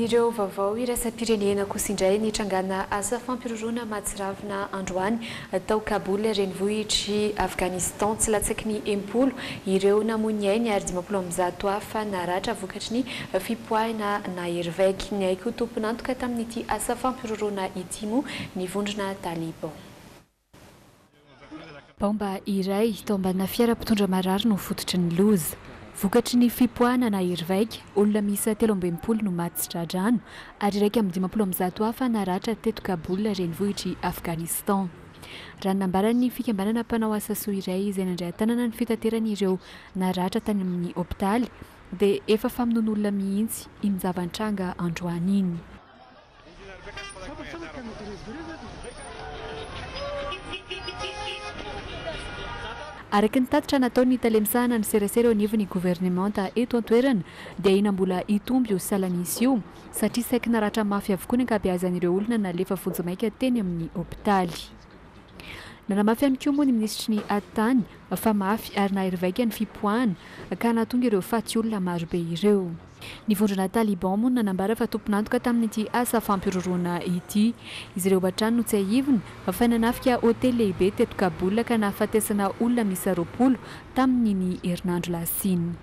[SPEAKER 9] Amin'ireo vaovao iraisam-pirenena kosa indray, nitrangana asa fampiroroana mahatsiravina androany tao Kaboul, renivohitr'i Afghanistan. Tsy latsaky ny 60 ireo namoy ny ainy ary 150 hafa naratra vokatry ny fipoahina nahery vaika. Niaiky ho tompon'antoka tamin'ity asa fampiroroana ity moa ny vondrona Taliban. Baomba iray tao ambanina fiara mpitondra marary no fototry ny loza. Vokatry ny fipoahana nahery vaika, olona miisa 63 no maty tsy tra-drano ary 151 hafa naratra teto Kaboul, renivohitr'i Afghanistan. Raha ny nambaran'ny fikambanana mpanao asa soa iray izay nandray an-tanana ny fitaterana ireo naratra tany amin'ny hopitaly dia efa famonoan'olona mihitsy iny zava-nitranga androany iny. Araka ny tatitra nataon'ny tale misahana ny serasera eo anivon'ny governemanta eto an-toerana dia ahiana mbola hitombo io salan'isa io satria saiky naratra mafy avokoa ny ankabeazan'ireo olona nalefa vonjimaika teny amin'ny hopitaly. Nanamafy ihany koa moa ny minisitry ny Atitany fa mafy ary nahery vaika ny fipoahana ka nahatonga ireo faty olona marobe ireo. Ny vondrona Taliban moa no nanambara fa tompon'antoka tamin'ity asa fampihorohoroana ity. Izy ireo hatrany no tsiahivina fa nanafika hotely lehibe teto Kaboul ka nahafatesana olona miisa 20 tamin'iny herinandro lasa iny.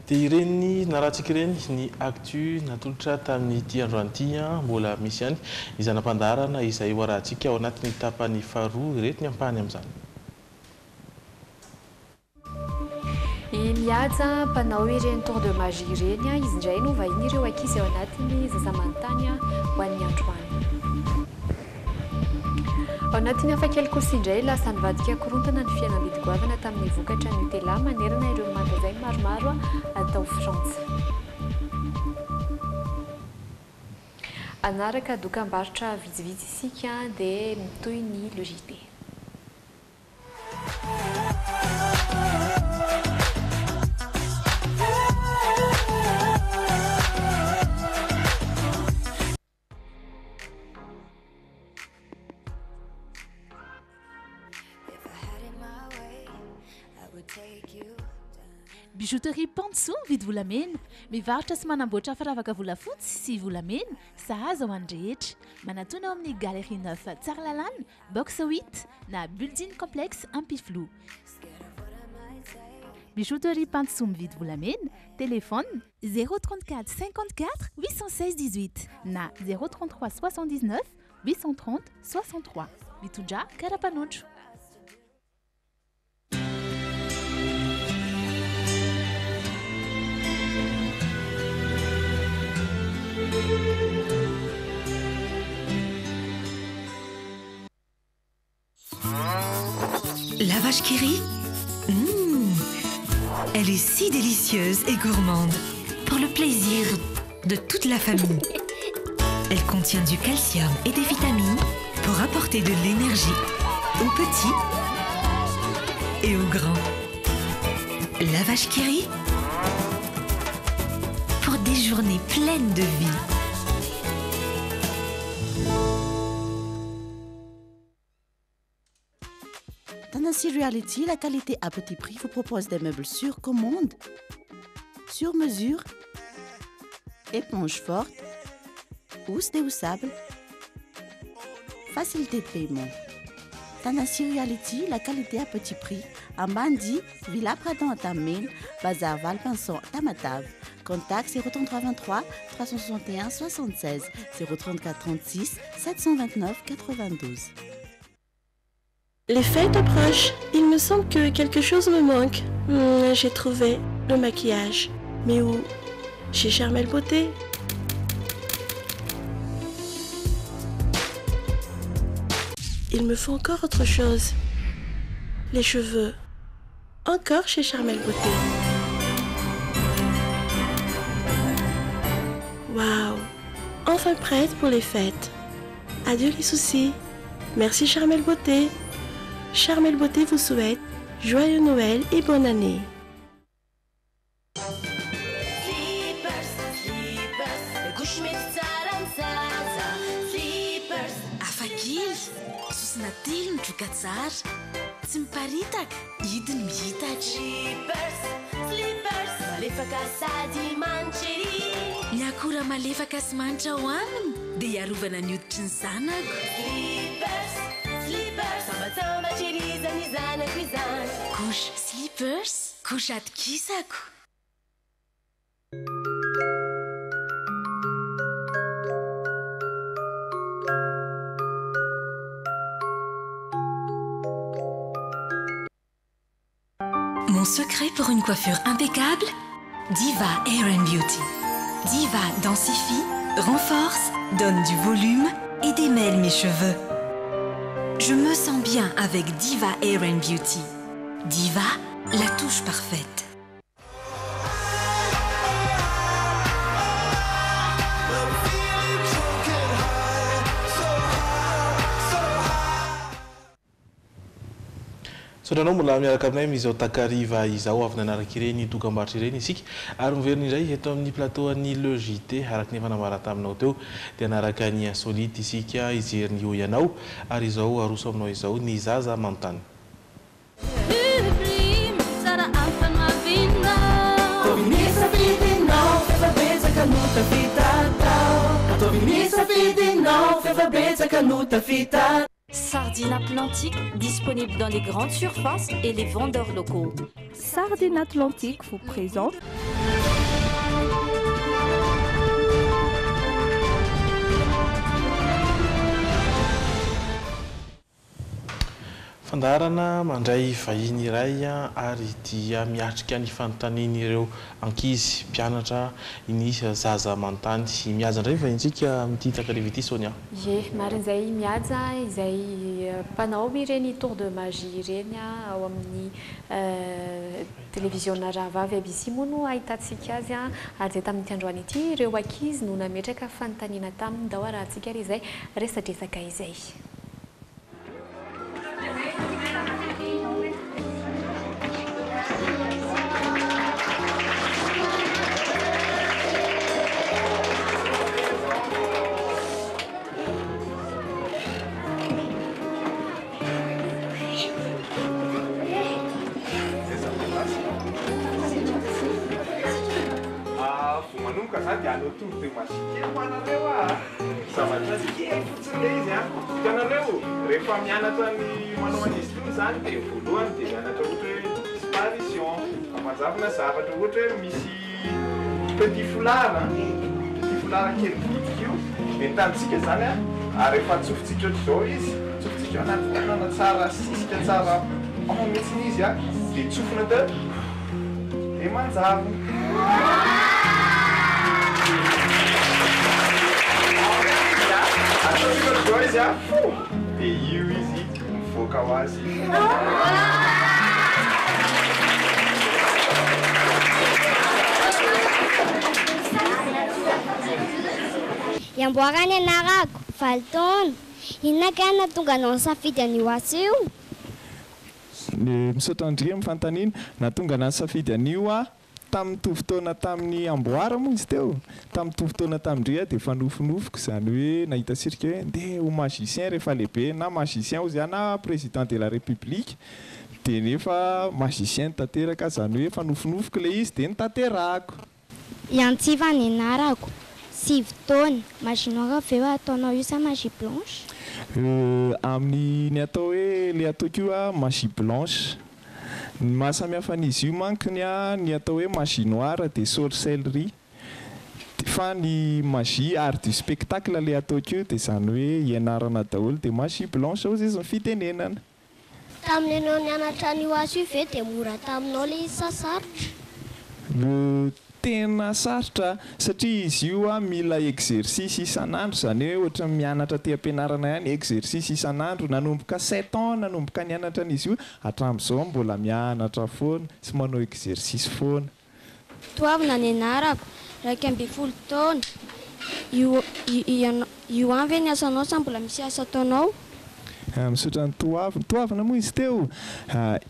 [SPEAKER 8] Dia ireny narahantsika ireny ny actu natolotra tamin'ity androany ity. Mbola misy ihany ny zana-pandaharana izay ho arahantsika ao anatin'ny tapany faharoa. Ireto ny ampahany amin'izany.
[SPEAKER 9] I Mihaja, mpanao ireny tour de magie ireny, izy indray no vahiny ireo ankizy ao anatin'ny Zaza Manontany ho an'ny androany. Ao anatin'ny hafakely kosa indray, lasa nivadika korontana ny fihenam-bidy goavana tamin'ny vokatra Nutella manerana ireo magazay maromaro tao Frantsa. Hanaraka dokambarotra vitsivitsy isika dia mitohy ny Le JT.
[SPEAKER 1] Bijouterie Pantsoa mividy volamena, mivarotra sy manamboatra firavaka volafotsy sy volamena sahaza ho an'ny rehetra. Manatona ao amin'ny Galerie Neuf Tsaralalàna, Box huit na Building Complexe Ampifiloha. Bijouterie Pantsoa mividy volamena, téléphone 034 54 816 18 na 033 79 830 63. Mitondrà karapanondro.
[SPEAKER 3] La vache qui rit Mmh Elle est si délicieuse et gourmande. Pour le plaisir de toute la famille. Elle contient du calcium et des vitamines pour apporter de l'énergie aux petits et aux grands. La vache qui rit Pour des journées pleines de vie.
[SPEAKER 5] Tanasy Reality, la qualité à petit prix, vous propose des meubles sur commande, sur mesure, éponge forte, housse déhoussable, facilité de paiement. Tanasy Reality, la qualité à petit prix, à Mandi, Villa Pradon à Tamil, Bazar Valpinson, Tamatave. Contact 033 23 361 76 034 36 729 92.
[SPEAKER 7] Les fêtes approchent. Il me semble que quelque chose me manque. J'ai trouvé le maquillage. Mais où Chez Charmel Beauté. Il me faut encore autre chose. Les cheveux. Encore chez Charmel Beauté. Waouh Enfin prête pour les fêtes. Adieu les soucis. Merci Charmel Beauté. Charmel Beauté vous souhaite joyeux Noël et bonne année.
[SPEAKER 10] Slippers, slippers, couche mety tsara ny zaza. Slippers.
[SPEAKER 19] Hafakely, sosona telo mitroka tsara, tsy miparitaka, hidiny mihitatra.
[SPEAKER 10] Slippers, slippers. Malefaka sady manitra ery.
[SPEAKER 19] Ny akora malefaka sy manitra ao aminy dia hiarovana ny hoditry ny zanako.
[SPEAKER 10] Slippers, slippers, sambatsambatra ery izany zanako izany.
[SPEAKER 19] Couche slippers, couche atokisako. Mon secret pour une coiffure impeccable? Diva Hair and Beauty. Diva densifie, renforce, donne du volume et démêle mes cheveux. Je me sens bien avec Diva Hair and Beauty. Diva, la touche parfaite.
[SPEAKER 8] Misaotra anao mbola miaraka aminay amin'izao takariva izao. Avy nanaraka ireny dokambarotra ireny isika ary miverina indray eto amin'ny plateau an'ny Le JT. Araka ny efa nambara taminao teo dia hanaraka ny insolite isika hijery ny hoy ianao ary izao aroso aminao izao ny zaza manontany.
[SPEAKER 6] Sardine Atlantique, disponible dans les grandes surfaces et les vendeurs locaux.
[SPEAKER 11] Sardine Atlantique vous présente
[SPEAKER 8] Fandaharana mandray vahiny iray ary dia miatrika ny fanontanian'ireo ankizy mpianatra ny zaza manontany. Mihaja indray ny vahintsika amin'ity takariva ity Sonia.
[SPEAKER 9] Ie, marina izay Mihaja izay mpanao ireny tour de magie ireny ao amin'ny televiziona rahavavy ABC moa no ahitantsika azy ary izay tamin'ity androany ity ireo ankizy no nametraka fanontaniana taminy. Ndao arahantsika ary izay resadresaka izay.
[SPEAKER 12] Vao manomboka za dia hanao tour de magie kely ho anareo ah. Zavatra kely fotsiny ilay izy an. Hitanareo, rehefa mianatra ny manao an'izy itony izany dia voalohany dia mianatra ohatra hoe disparition, mampanjavona zavatra, ohatra hoe misy petit foulard an, petit foulard kely bitika io, dia ny tanjontsika izany an, ary rehefa atsofotsika ohatr'izao izy, atsofotsika ao anaty tanana tsara, asisika tsara ao mihitsy izy an, dia tsofina dia dia manjavona. Ataontsika ohatr'izao izy an, fo! Dia io izy mivoaka ho azy.
[SPEAKER 28] Iamboara ny anarako, valo taona. Inona kay no nahatonga anao nisafidy an'io asa io?
[SPEAKER 12] Misaotra an-dry amin'ny fanontaniana. Nahatonga anah nisafidy an'io aho tamin'ny mitovy taona tamin'ny amboara moa izy teo. Tamin'ny mitovy taona tamin-dry aho dia efa nofinofiko izany hoe nahita sirika hoe ndeha ho magicien rehefa lehibe na magicien hozy aho na président de la république dia nefa magicien no tanteraka izany hoe efa nofinofiko ilay izy dia notanterahako.
[SPEAKER 28] Iantsiva ny anarako, sivy taona, magie noire ve io ataonao io sa magie blanche?
[SPEAKER 12] Euh, amin'ny ny atao hoe le ataoko io a, magie blanche. Ny mahasamihafa an'izy io mankony a, ny atao hoe magie noire dia sorcellerie, fa ny magie art du spectacle le ataoko io dia izany hoe ianarana daholo dia magie blanche hozy izy ny fitenenana.
[SPEAKER 28] Tamin'ny ianao nianatra an'io asa io ve dia mora taminao ilay izy sa sarotra?
[SPEAKER 12] Le tena sarotra satria izy io a mila exercice isan'andro izany hoe ohatran'ny mianatra aty am-pianarana ihany exercice isan'andro nanomboka sept ans nanomboka nianatra an'izy io hatramin'izao mbola mianatra foana sy manao exercice foana.
[SPEAKER 28] Toavina ny anarako, 11 taona, io io any ve ny asanao sa mbola misy asa ataonao?
[SPEAKER 12] Misaotra an'i Toavina, Toavina moa izy teo?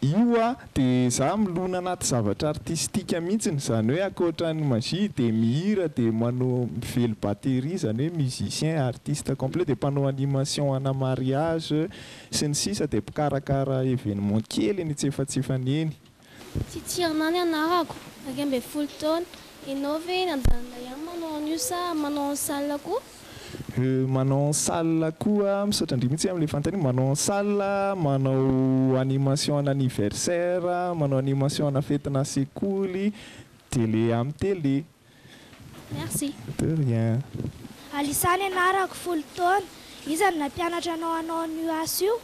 [SPEAKER 12] Io a dia za milona anaty zavatra artistique mihitsiny, izany hoe ankoatra ny magie dia mihira dia manao mively batterie izany hoe musicien artiste complet dia mpanao animation ana mariage sy ny sisa dia mpikarakara événement kely eny antsefatsefany eny.
[SPEAKER 28] Tsitsirina ny anarako. 11 taona. Ianao ve eny an-dalana ihany manao an'io sa manao en salle koa?
[SPEAKER 12] Manao en salle koa, misaotra ndry mihitsy amin'ilay fanontaniana, manao en salle, manao animation ana anniversaire, manao animation ana fetina sekoly, dia le amin'ny télé.
[SPEAKER 28] Merci.
[SPEAKER 12] De rien.
[SPEAKER 28] Alissa ny anarako, 10 taona. Iza no nampianatra anao hanao an'io asa io?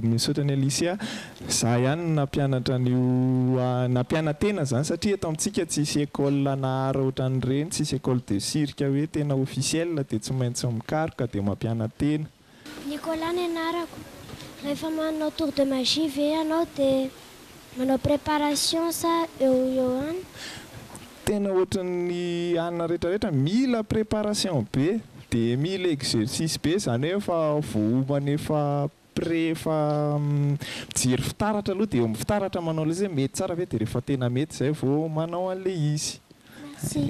[SPEAKER 12] Misaotra an'i Alicia. Za ihany no nampianatra an'io, nampiana-tena zany satria eto amintsika tsisy école ana art ohatran'ireny, tsisy école de cirque hoe tena officiel dia tsy maintsy mikaroka dia mampiana-tena.
[SPEAKER 28] Nicolas ny anarako. Rehefa manao tour de magie ve ianao dia manao préparation sa eo ho eo ihany?
[SPEAKER 12] Tena ohatran'ny anona rehetra rehetra mila préparation be dia mila exercice be izany hoe efa voaomana efa prêt efa mijery fitaratra aloha dia eo amin'ny fitaratra manao ilay izy hoe mety tsara ve dia rehefa tena mety izay vao manao an'ilay izy.
[SPEAKER 28] Merci.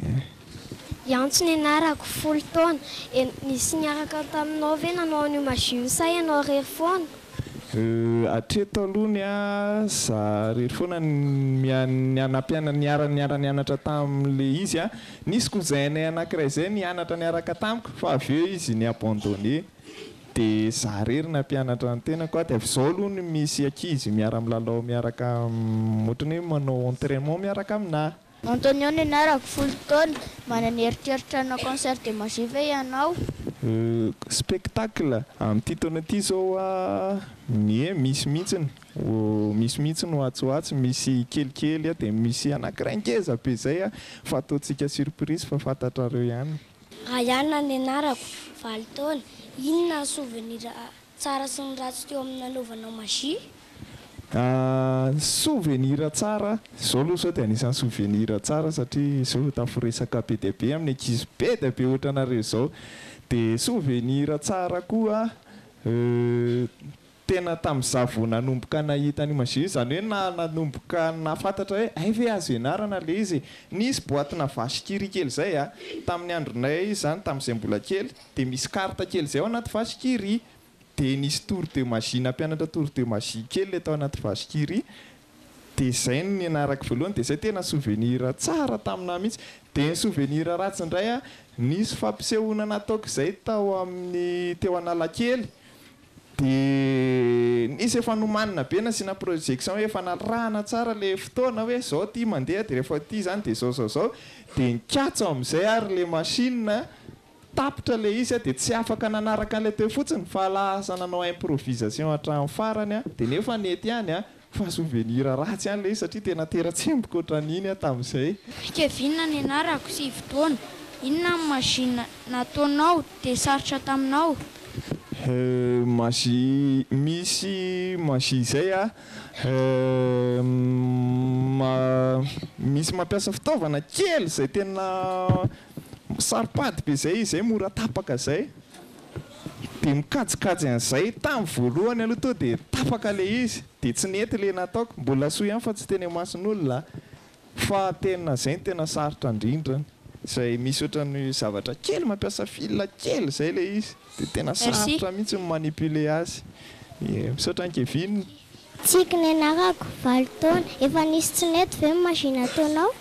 [SPEAKER 28] Iantso ny anarako, 10 taona. E, nisy niaraka taminao ve nanao an'io magie io sa ianao irery foana?
[SPEAKER 12] Euh, hatreto aloha ny ahy za rery foana ny niara niara nianatra tamin'le izy a, nisy cousin-nay anakiray zay nianatra niaraka tamiko fa avy eo izy ni-abandonner de za rery nampianatra ny tenako a, de avy zao aloha no misy ankizy miara milalao miaraka ohatran'ny hoe manao entrainement miaraka aminahy.
[SPEAKER 28] Antonio ny anarako, 10 taona. Manana eritreritra hanao concert de magie ve ianao?
[SPEAKER 12] Spectacle, amin'ity taona ity izao a, ie misy mihitsiny, misy mihitsy no atsy ho atsy, misy kelikely dia misy anankiray ngeza be izay a, fa ataontsika surprise fa fantatrareo ihany.
[SPEAKER 28] Rayana ny anarako, 8 taona. Inona ny souvenir tsara sy ny ratsy teo amin'ny nanaovanao magie?
[SPEAKER 12] Souvenir tsara, izao aloha izao dia anisan'ny souvenir tsara satria izao tafiresaka be dia be amin'ny ankizy be dia be ohatranareo izao. Dia souvenir tsara koa, tena tamin'izaho vao nanomboka nahita an'io magie io, izany hoe na nanomboka nahafantatra hoe hay ve azo ianarana ilay izy e! Nisy boatina vache qui rit kely izay a, tamin'ny andronay izany tamin'izay mbola kely, dia misy carte kely izay ao anaty vache qui rit. Dia nisy tour de magie nampianatra tour de magie kely le tao anaty vache qui rit dia izay no nianarako voalohany dia izay tena souvenir tsara taminà mihitsy. Dia ny souvenir ratsy indray an, nisy fampisehoana nataoko izay tao amin'ny teo Analakely dia nisy efa nomanina be nasiana projection hoe efa narahana tsara le fotoana hoe izao ity mandeha dia rehefa ity izany dia izao izao izao dia nikatso amin'izay ary le machine Tapitra ilay izy dia tsy afaka nanaraka an'ilay teo fotsiny fa lasa nanao improvisation hatramin'ny farany aho dia nefa nety ihany an, fa souvenir ratsy ihany ilay izy satria tena tera-tsemboka ohatran'iny aho tamin'izay.
[SPEAKER 28] Kevin ny anarako, 9 taona. Inona ny magie nataonao dia sarotra taminao?
[SPEAKER 12] Magie, misy magie izay an, misy mampiasa fitaovana kely izay tena Saro-pady be zay izy zay, mora tapaka zay. Dia mikajikajy an'izay tamin'ny voalohany aloha tonga dia tapaka ilay izy, dia tsy nety ilay nataoko. Mbola soa ihany fa tsy teny imason'olona fa tena izay no tena sarotra indrindra. Izay misy ohatran'ny zavatra kely mampiasa fil kely izay ilay izy, dia tena sarotra mihitsy ny mi-manipuler azy. Misaotra an'i Kevin.
[SPEAKER 28] Tsiky ny anarako, 8 taona. Efa nisy tsy nety ve ny magie nataonao?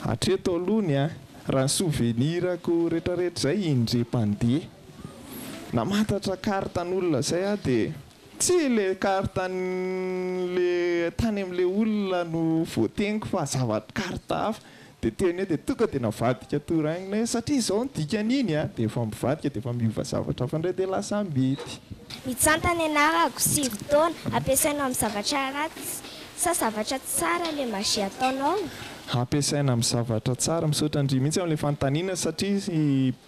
[SPEAKER 12] Hatreto aloha ny ahy, raha ny souvenir-ko retraretra izay indray mpandeha namantatra carte an'olona izay aho dia tsy ilay carte an'le tany amin'ilay olona no voateniko fa zavatra carte hafa Dia teny hoe dia tonga dia navadika toraigna hoe satria izao ny dikan'iny a! Dia efa mivadika dia efa miova zavatra hafa indray dia lasa mety.
[SPEAKER 28] Mitsanta ny anarako, 9 taona, ampiasainao amin'ny zavatra ratsy sa zavatra tsara le magie ataonao?
[SPEAKER 12] Ampiasaina amin'ny zavatra tsara, misaotra ndry mihitsy amin'ilay fanontaniana satria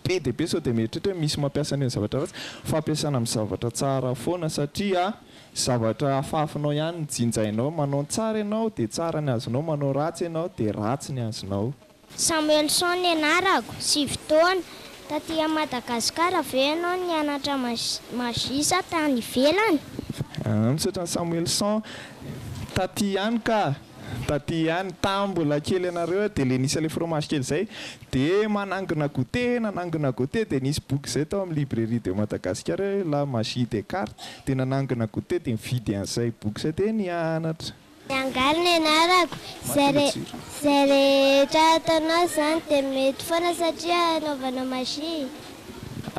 [SPEAKER 12] be dia be sao dia mieritreritra hoe misy mampiasa an'io amin'ny zavatra ratsy fa ampiasaina amin'ny zavatra tsara foana satria Zavatra afafinao ihany no jinjainao, manao ny tsara ianao dia tsara ny azonao, manao ratsy ianao dia ratsy ny azonao.
[SPEAKER 28] Samuelson ny anarako, 9 taona. Taty à Madagascar ve ianao nianatra magie sa tany ivelany?
[SPEAKER 12] Misaotra an'i Samuelson, taty ihany ka. Taty ihany, tam mbola kely anareo aho dia le nisy an'le fromage kely zay, dia manangona goûter, nanangona goûter dia nisy boky zay tao amin'ny librairie de Madagascar hoe la magie des cartes, dia nanangona goûter dia nividy an'izay boky zay dia nianatra.
[SPEAKER 28] Miangaly ny anarako, izay izay rehetra ataonao izany dia mety foana satria anaovanao magie.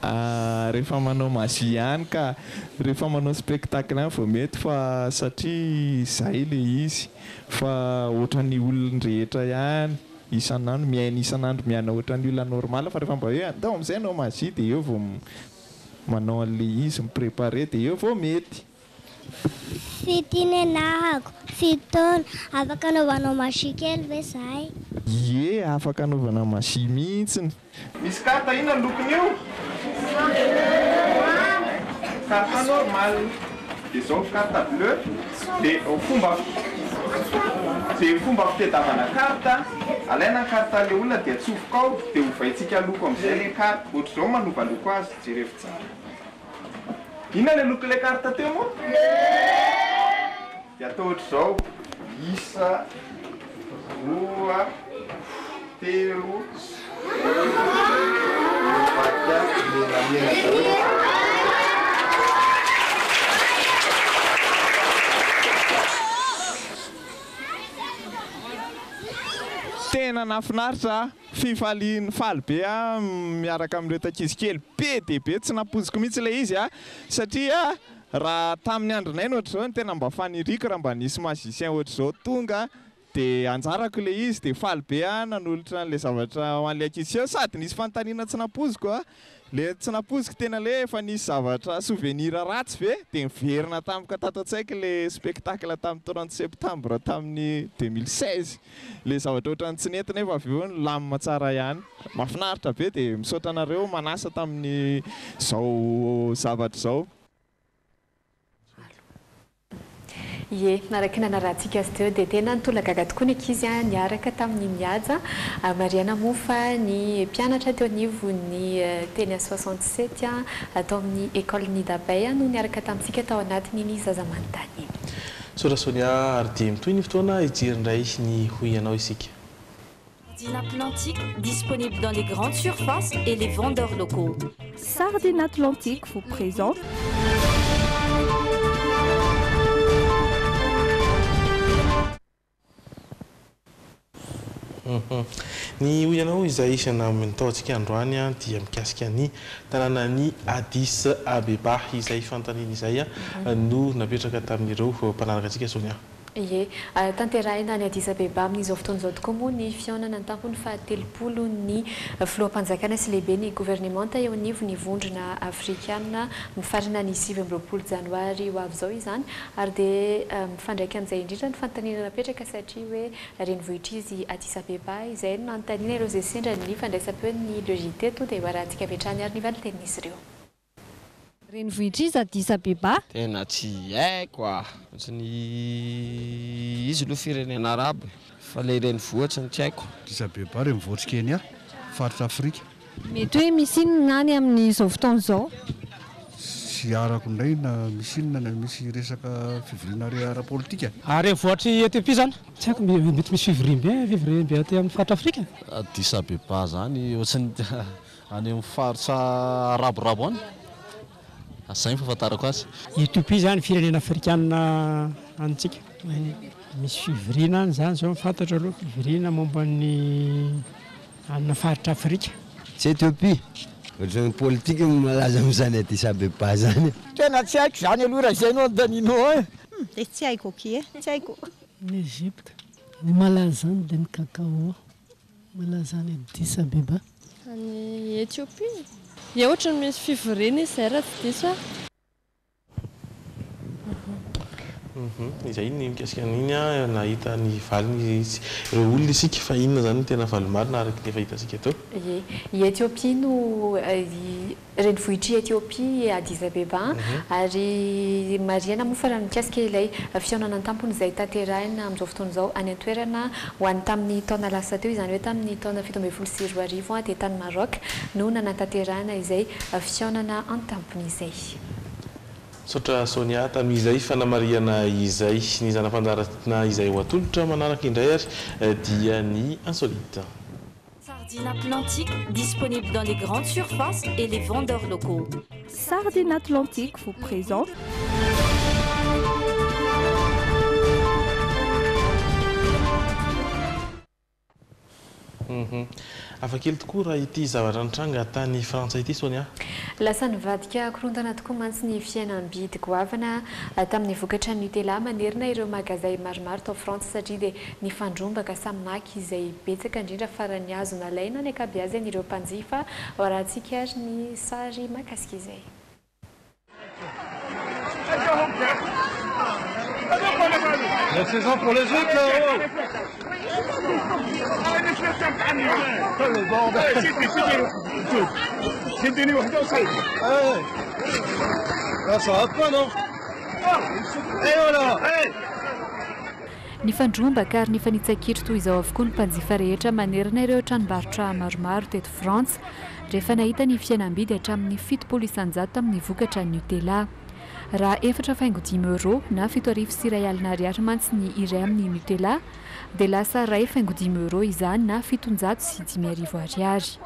[SPEAKER 12] Ah rehefa manao magie ihany ka, rehefa manao spectacle ihany vao mety fa satria izay le izy fa ohatran'ny olon-drehetra ihany isan'andro miaina isan'andro miaina ohatran'ny olona normal fa rehefa mba hoe andao amin'izay hanao magie dia eo vao manao an'le izy mi-preparer dia eo vao mety.
[SPEAKER 28] Fitia ny anarako, fito taona, afaka anaovanao magie kely ve zahay?
[SPEAKER 12] Ie, afaka anaovana magie mihitsiny. Misy carte inona ny lokon'io? Carte normal. Dia izao carte bleu. Dia fomba dia fomba fitedavana carte, alaina ny carte ilay olona dia atsofoka ao dia ovaintsika loko amin'izay ilay carte. Ohatr'izao manova loko azy, jerevo tsara. Inona ilay lokon'ilay carte teo moa? Dia atao ohatr'izao, isa, roa, telo, mivadika menamena daholo. Tena nahafinaritra a! Fifaliana, faly be aho miaraka amin'ireto ankizy kely be dia be, tsy nampoiziko mihitsy ilay izy a, satria raha tamin'ny andronay ny ohatr'izao no tena mba faniriako raha mba nisy magicien ohatr'izao tonga dia anjarako ilay izy, dia faly be aho nanolotra an'ilay zavatra ho an'ilay ankizy kely, sady nisy fanontaniana tsy nampoiziko a, Le tsy nampoiziko tena le efa nisy zavatra souvenir ratsy ve de niverina tampoka tato an-tsaiko le spectacle tamin'ny 30 septembre tamin'ny 2016 le zavatra ohatran'ny tsy nety nefa avy eo nilamina tsara ihany. Mahafinaritra be de misaotra anareo manasa tamin'ny zao zavatra izao.
[SPEAKER 9] Ie, araka ny nanarahantsika azy teo dia tena nitolagaga tokoa ny ankizy niaraka tamin'i Mihaja. Marihana moa fa ny mpianatra teo anivon'ny teny 67 tao amin'ny Ecole Nidabay no niaraka tamintsika tao anatin'iny zaza manontany iny.
[SPEAKER 8] Misaotra Sonia ary dia mitohy ny fotoana hijery indray ny hoy ianao isika.
[SPEAKER 6] Sardine Atlantique, disponible dans les grandes surfaces et les vendeurs locaux.
[SPEAKER 11] Sardine Atlantique vous présente
[SPEAKER 8] Ny hoy ianao izay nataontsika androany dia mikasika ny tanànan'i Addis Abeba. Izay fanontaniana izay no napetraka tamin'ireo mpanaraka antsika Sonia.
[SPEAKER 9] Ie. Tanterahina any Addis Abeba amin'izao fotoana izao tokoa moa ny fihaonana an-tampony fahatelopolo ny filoham-panjakana sy lehiben'ny governemanta eo anivon'ny Vondrona Afrikana. Mifarana ny 29 janoary ho avy izao izany ary dia mifandraika amin'izay indrindra ny fanontaniana napetraka satria hoe renivohitr'izy Addis Abeba izay no nanontaniana ireo izay sendra ny fandraisam-peon'ny Le JT. Tonga dia ho arahantsika avy hatrany ary ny valintenin'izy ireo.
[SPEAKER 4] Renivohitr'iza Addis Abeba?
[SPEAKER 13] Tena tsy haiko ah! Ohatry ny izy aloha firenena arabo e! Fa le renivohitra no tsy haiko.
[SPEAKER 15] Addis Abeba, renivohitr'i Kenya, faritra Afrika.
[SPEAKER 4] Mety hoe misy inona any amin'izao fotoana izao?
[SPEAKER 15] Tsy arako indray na misy inona na misy resaka fivoriana ara-politika.
[SPEAKER 16] Renivohitr'i Ethiopie izany? Tsy haiko, mety misy fivoriambe, fivoriambe aty amin'ny faritra Afrika?
[SPEAKER 20] Addis Abeba izany ohatry ny Any amin'ny faritra araborabo any. Izay ny fahafantarako azy.
[SPEAKER 16] Ethiopie izany firenena afrikana antsika. Misy fivoriana any izany izao ny fantatro aloha, fivoriana momba ny amina faritra Afrika.
[SPEAKER 21] Tsy Ethiopie. Ohatran'ny politique no malaza amin'izany Addis Abeba izany.
[SPEAKER 22] Tena tsy haiko izany aloha raha izay no anontanianao an!
[SPEAKER 23] Dia tsy haiko akia e, tsy haiko.
[SPEAKER 24] Ny Egypte, ny malaza any dia ny cacao. Malaza any Addis Abeba.
[SPEAKER 29] Any Ethiopie? Ie ohatran'ny misy fivoriana izy izay raha tsy diso aho.
[SPEAKER 8] Izay ny mikasika an'iny an, nahita ny valiny ireo olona isika fa inona izany no tena valiny marina araka ny efa hitantsika teo.
[SPEAKER 9] Ie, i Ethiopie no Renivohitr'i Etiopia i Addis Abeba, ary marihana moa fa raha ny mikasika ilay fihaonana an-tampony izay tanterahina amin'izao fotoana izao any an-toerana ho an'ny tamin'ny taona lasa teo, izany hoe tamin'ny taona 2017 dia tany Maroc no nanatanterahana izay fihaonana an-tampony izay.
[SPEAKER 8] Misaotra Sonia tamin'izay fanamarihana izay. Ny zana-pandaharana izay ho atolotra manaraka indray ary dia ny Insolite.
[SPEAKER 6] Sardine Atlantique, disponible dans les grandes surfaces et les vendeurs locaux.
[SPEAKER 11] Sardine Atlantique vous présente.
[SPEAKER 8] Hafakely tokoa raha ity zavatra nitranga tany Frantsa ity Sonia.
[SPEAKER 9] Lasa nivadika korontana tokoa mantsy ny fihenam-bidy goavana tamin'ny vokatra Nutella manerana ireo magazay maromaro tao Frantsa satria dia nifandrombaka samy naka izay betsaka indrindra farany azo nalaina ny ankabeazan'ireo mpanjifa. Hoarahantsika ary ny sary mahakasika izay.
[SPEAKER 1] La saison pour les autres là-haut Le bordel Là ça va pas non Et voilà hey.
[SPEAKER 9] Nifandrombaka ary nifanitsa-kitro toy izao avokoa ny mpanjifa rehetra manerana ireo tranombarotra maromaro teto Frantsa rehefa nahita ny fihenam-bidy hatramin'ny 70% tamin'ny vokatra Nutella. Raha 4,5 euros na 1170 ariary mantsy ny iray amin'ny Nutella dia lasa 1,5 euros izany na 5705 ariary.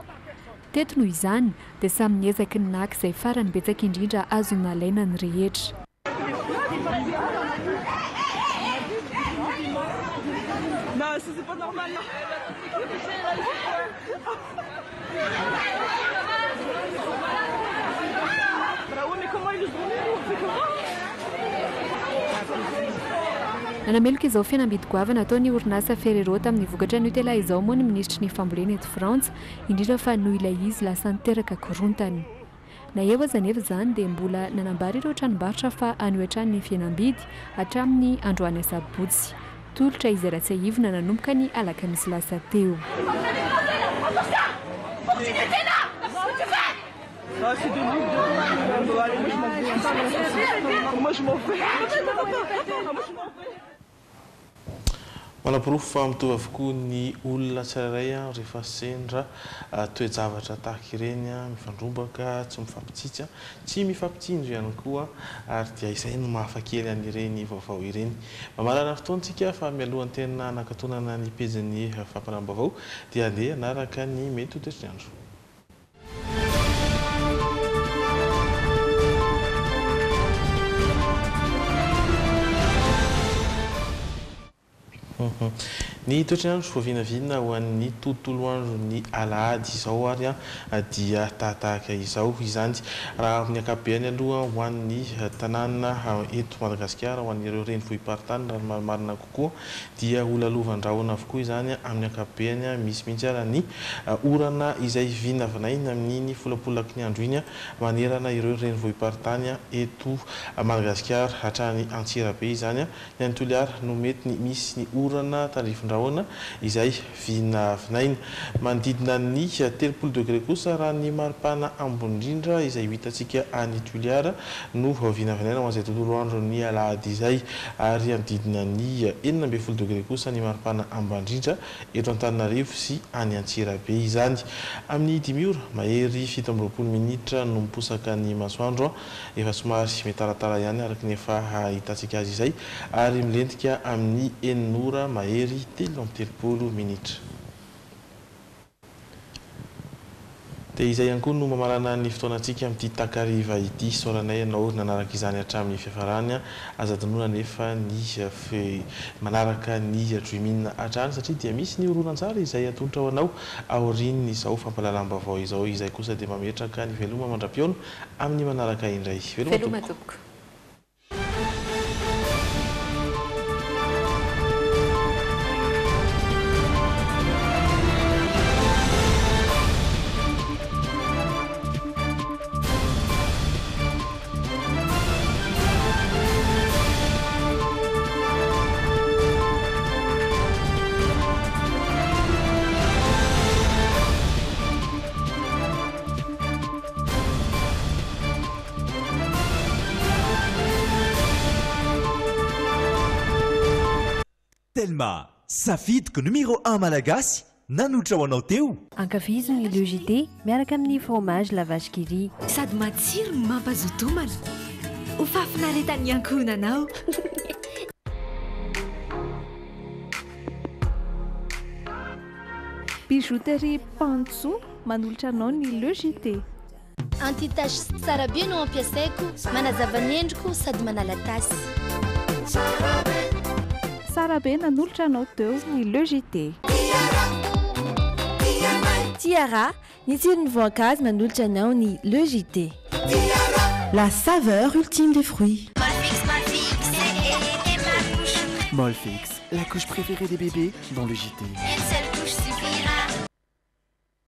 [SPEAKER 9] Teto noho izany dia samy niezaky ny naka izay farany betsaka indrindra azo nalaina ny rehetra. Nanameloka izao fihenam-bidy goavana ataon'ny orinasa Ferrero tamin'ny vokatra Nutella izao moa ny minisitry ny fambolena eto Frantsa, indrindra fa noho ilay izy lasa niteraka korontana. Na eo aza anefa izany dia mbola nanambara ireo tranombarotra fa hanohy hatrany ny fihenam-bidy hatramin'ny androany asabotsy. Tolotra izay raha tsiahivina nanomboka ny alakamisy lasa teo.
[SPEAKER 8] Manaporofo fa mitovy avokoa ny olona tsirairay rehefa sendra toe-javatra tahaka ireny, mifandrombaka, tsy mifampitsitsy, tsy mifampitsinjo ihany koa ary dia izay no mahafakely an'ireny vaovao ireny. Mamarana fotoana isika fa mialohan'ny tena hanakatonana ny pejin'ny fampahalalam-baovao dia andeha hanaraka ny mety ho toetry ny andro. Ny toetry ny andro voavinavina ho an'ny tontolo andron'ny alahady izao ary dia tahatahaka izao izany. Raha amin'ny ankapobeny aloha ho an'ny tanàna eto Madagasikara, ho an'ireo renivohi-paritany raha ny marimarina kokoa dia ho lalovan-drahona avokoa izany amin'ny ankapobeny, misy mihitsy ara ny orana izay vinavinaina amin'iny folapolaky ny andro iny manerana ireo renivohi-paritany eto Madagasikara hatrany Antsirabe izany, ny any Toliara no mety ny misy ny orana tandrifin-drahona izay vinavinaina. Manodidina ny 30 degré kosa raha ny maripana ambony indrindra izay ho hitantsika any Toliara no vinavinaina ho an'izay tontolo andron'ny alahady izay ary hanodidina ny 16 degré kosa ny maripana ambany indrindra eto Antananarivo sy any Antsirabe izany. Amin'ny dimy ora mahery 27 minitra no miposaka ny masoandro, efa somary mitaratara ihany araka ny efa ahitantsika azy izay ary milentika amin'ny enina ora mahery 33 minitra. Dia izay ihany koa no mamarana ny fotoanantsika amin'ity takariva ity. Isaoranay ianao nanaraka izany hatramin'ny fiafarany. Aza adinoina anefa ny manaraka ny Dream'in hatrany satria dia misy ny horonantsary izay atolotra ho anao aorian'izao fampahalalam-baovao izao. Izay kosa dia mametraka ny veloma mandra-pihaona amin'ny manaraka indray. Veloma tompoko.
[SPEAKER 2] Telma, safidiko numéro un malagasy nanolotra ho anao teo.
[SPEAKER 3] Ankafizo ny Le JT miaraka amin'ny fromage La Vache qui rit.
[SPEAKER 19] Sady matsiro no mampazoto homana. Ho fahafinaretan'ny ankohonanao.
[SPEAKER 11] Bijouterie Pantsoa manolotra anao ny Le JT.
[SPEAKER 10] Anti-tache tsara be no ampiasaiko, manazava ny endriko sady manala tasy.
[SPEAKER 11] Tsara be nanolotra anao teo ny Le JT.
[SPEAKER 3] Tiara, ny tsiron'ny voankazo manolotra anao ny Le JT.
[SPEAKER 19] La saveur ultime des fruits.
[SPEAKER 10] Molfix, Molfix, c'est ma couche.
[SPEAKER 5] Molfix, la couche préférée des bébés dans le JT.
[SPEAKER 10] Une seule couche suffira.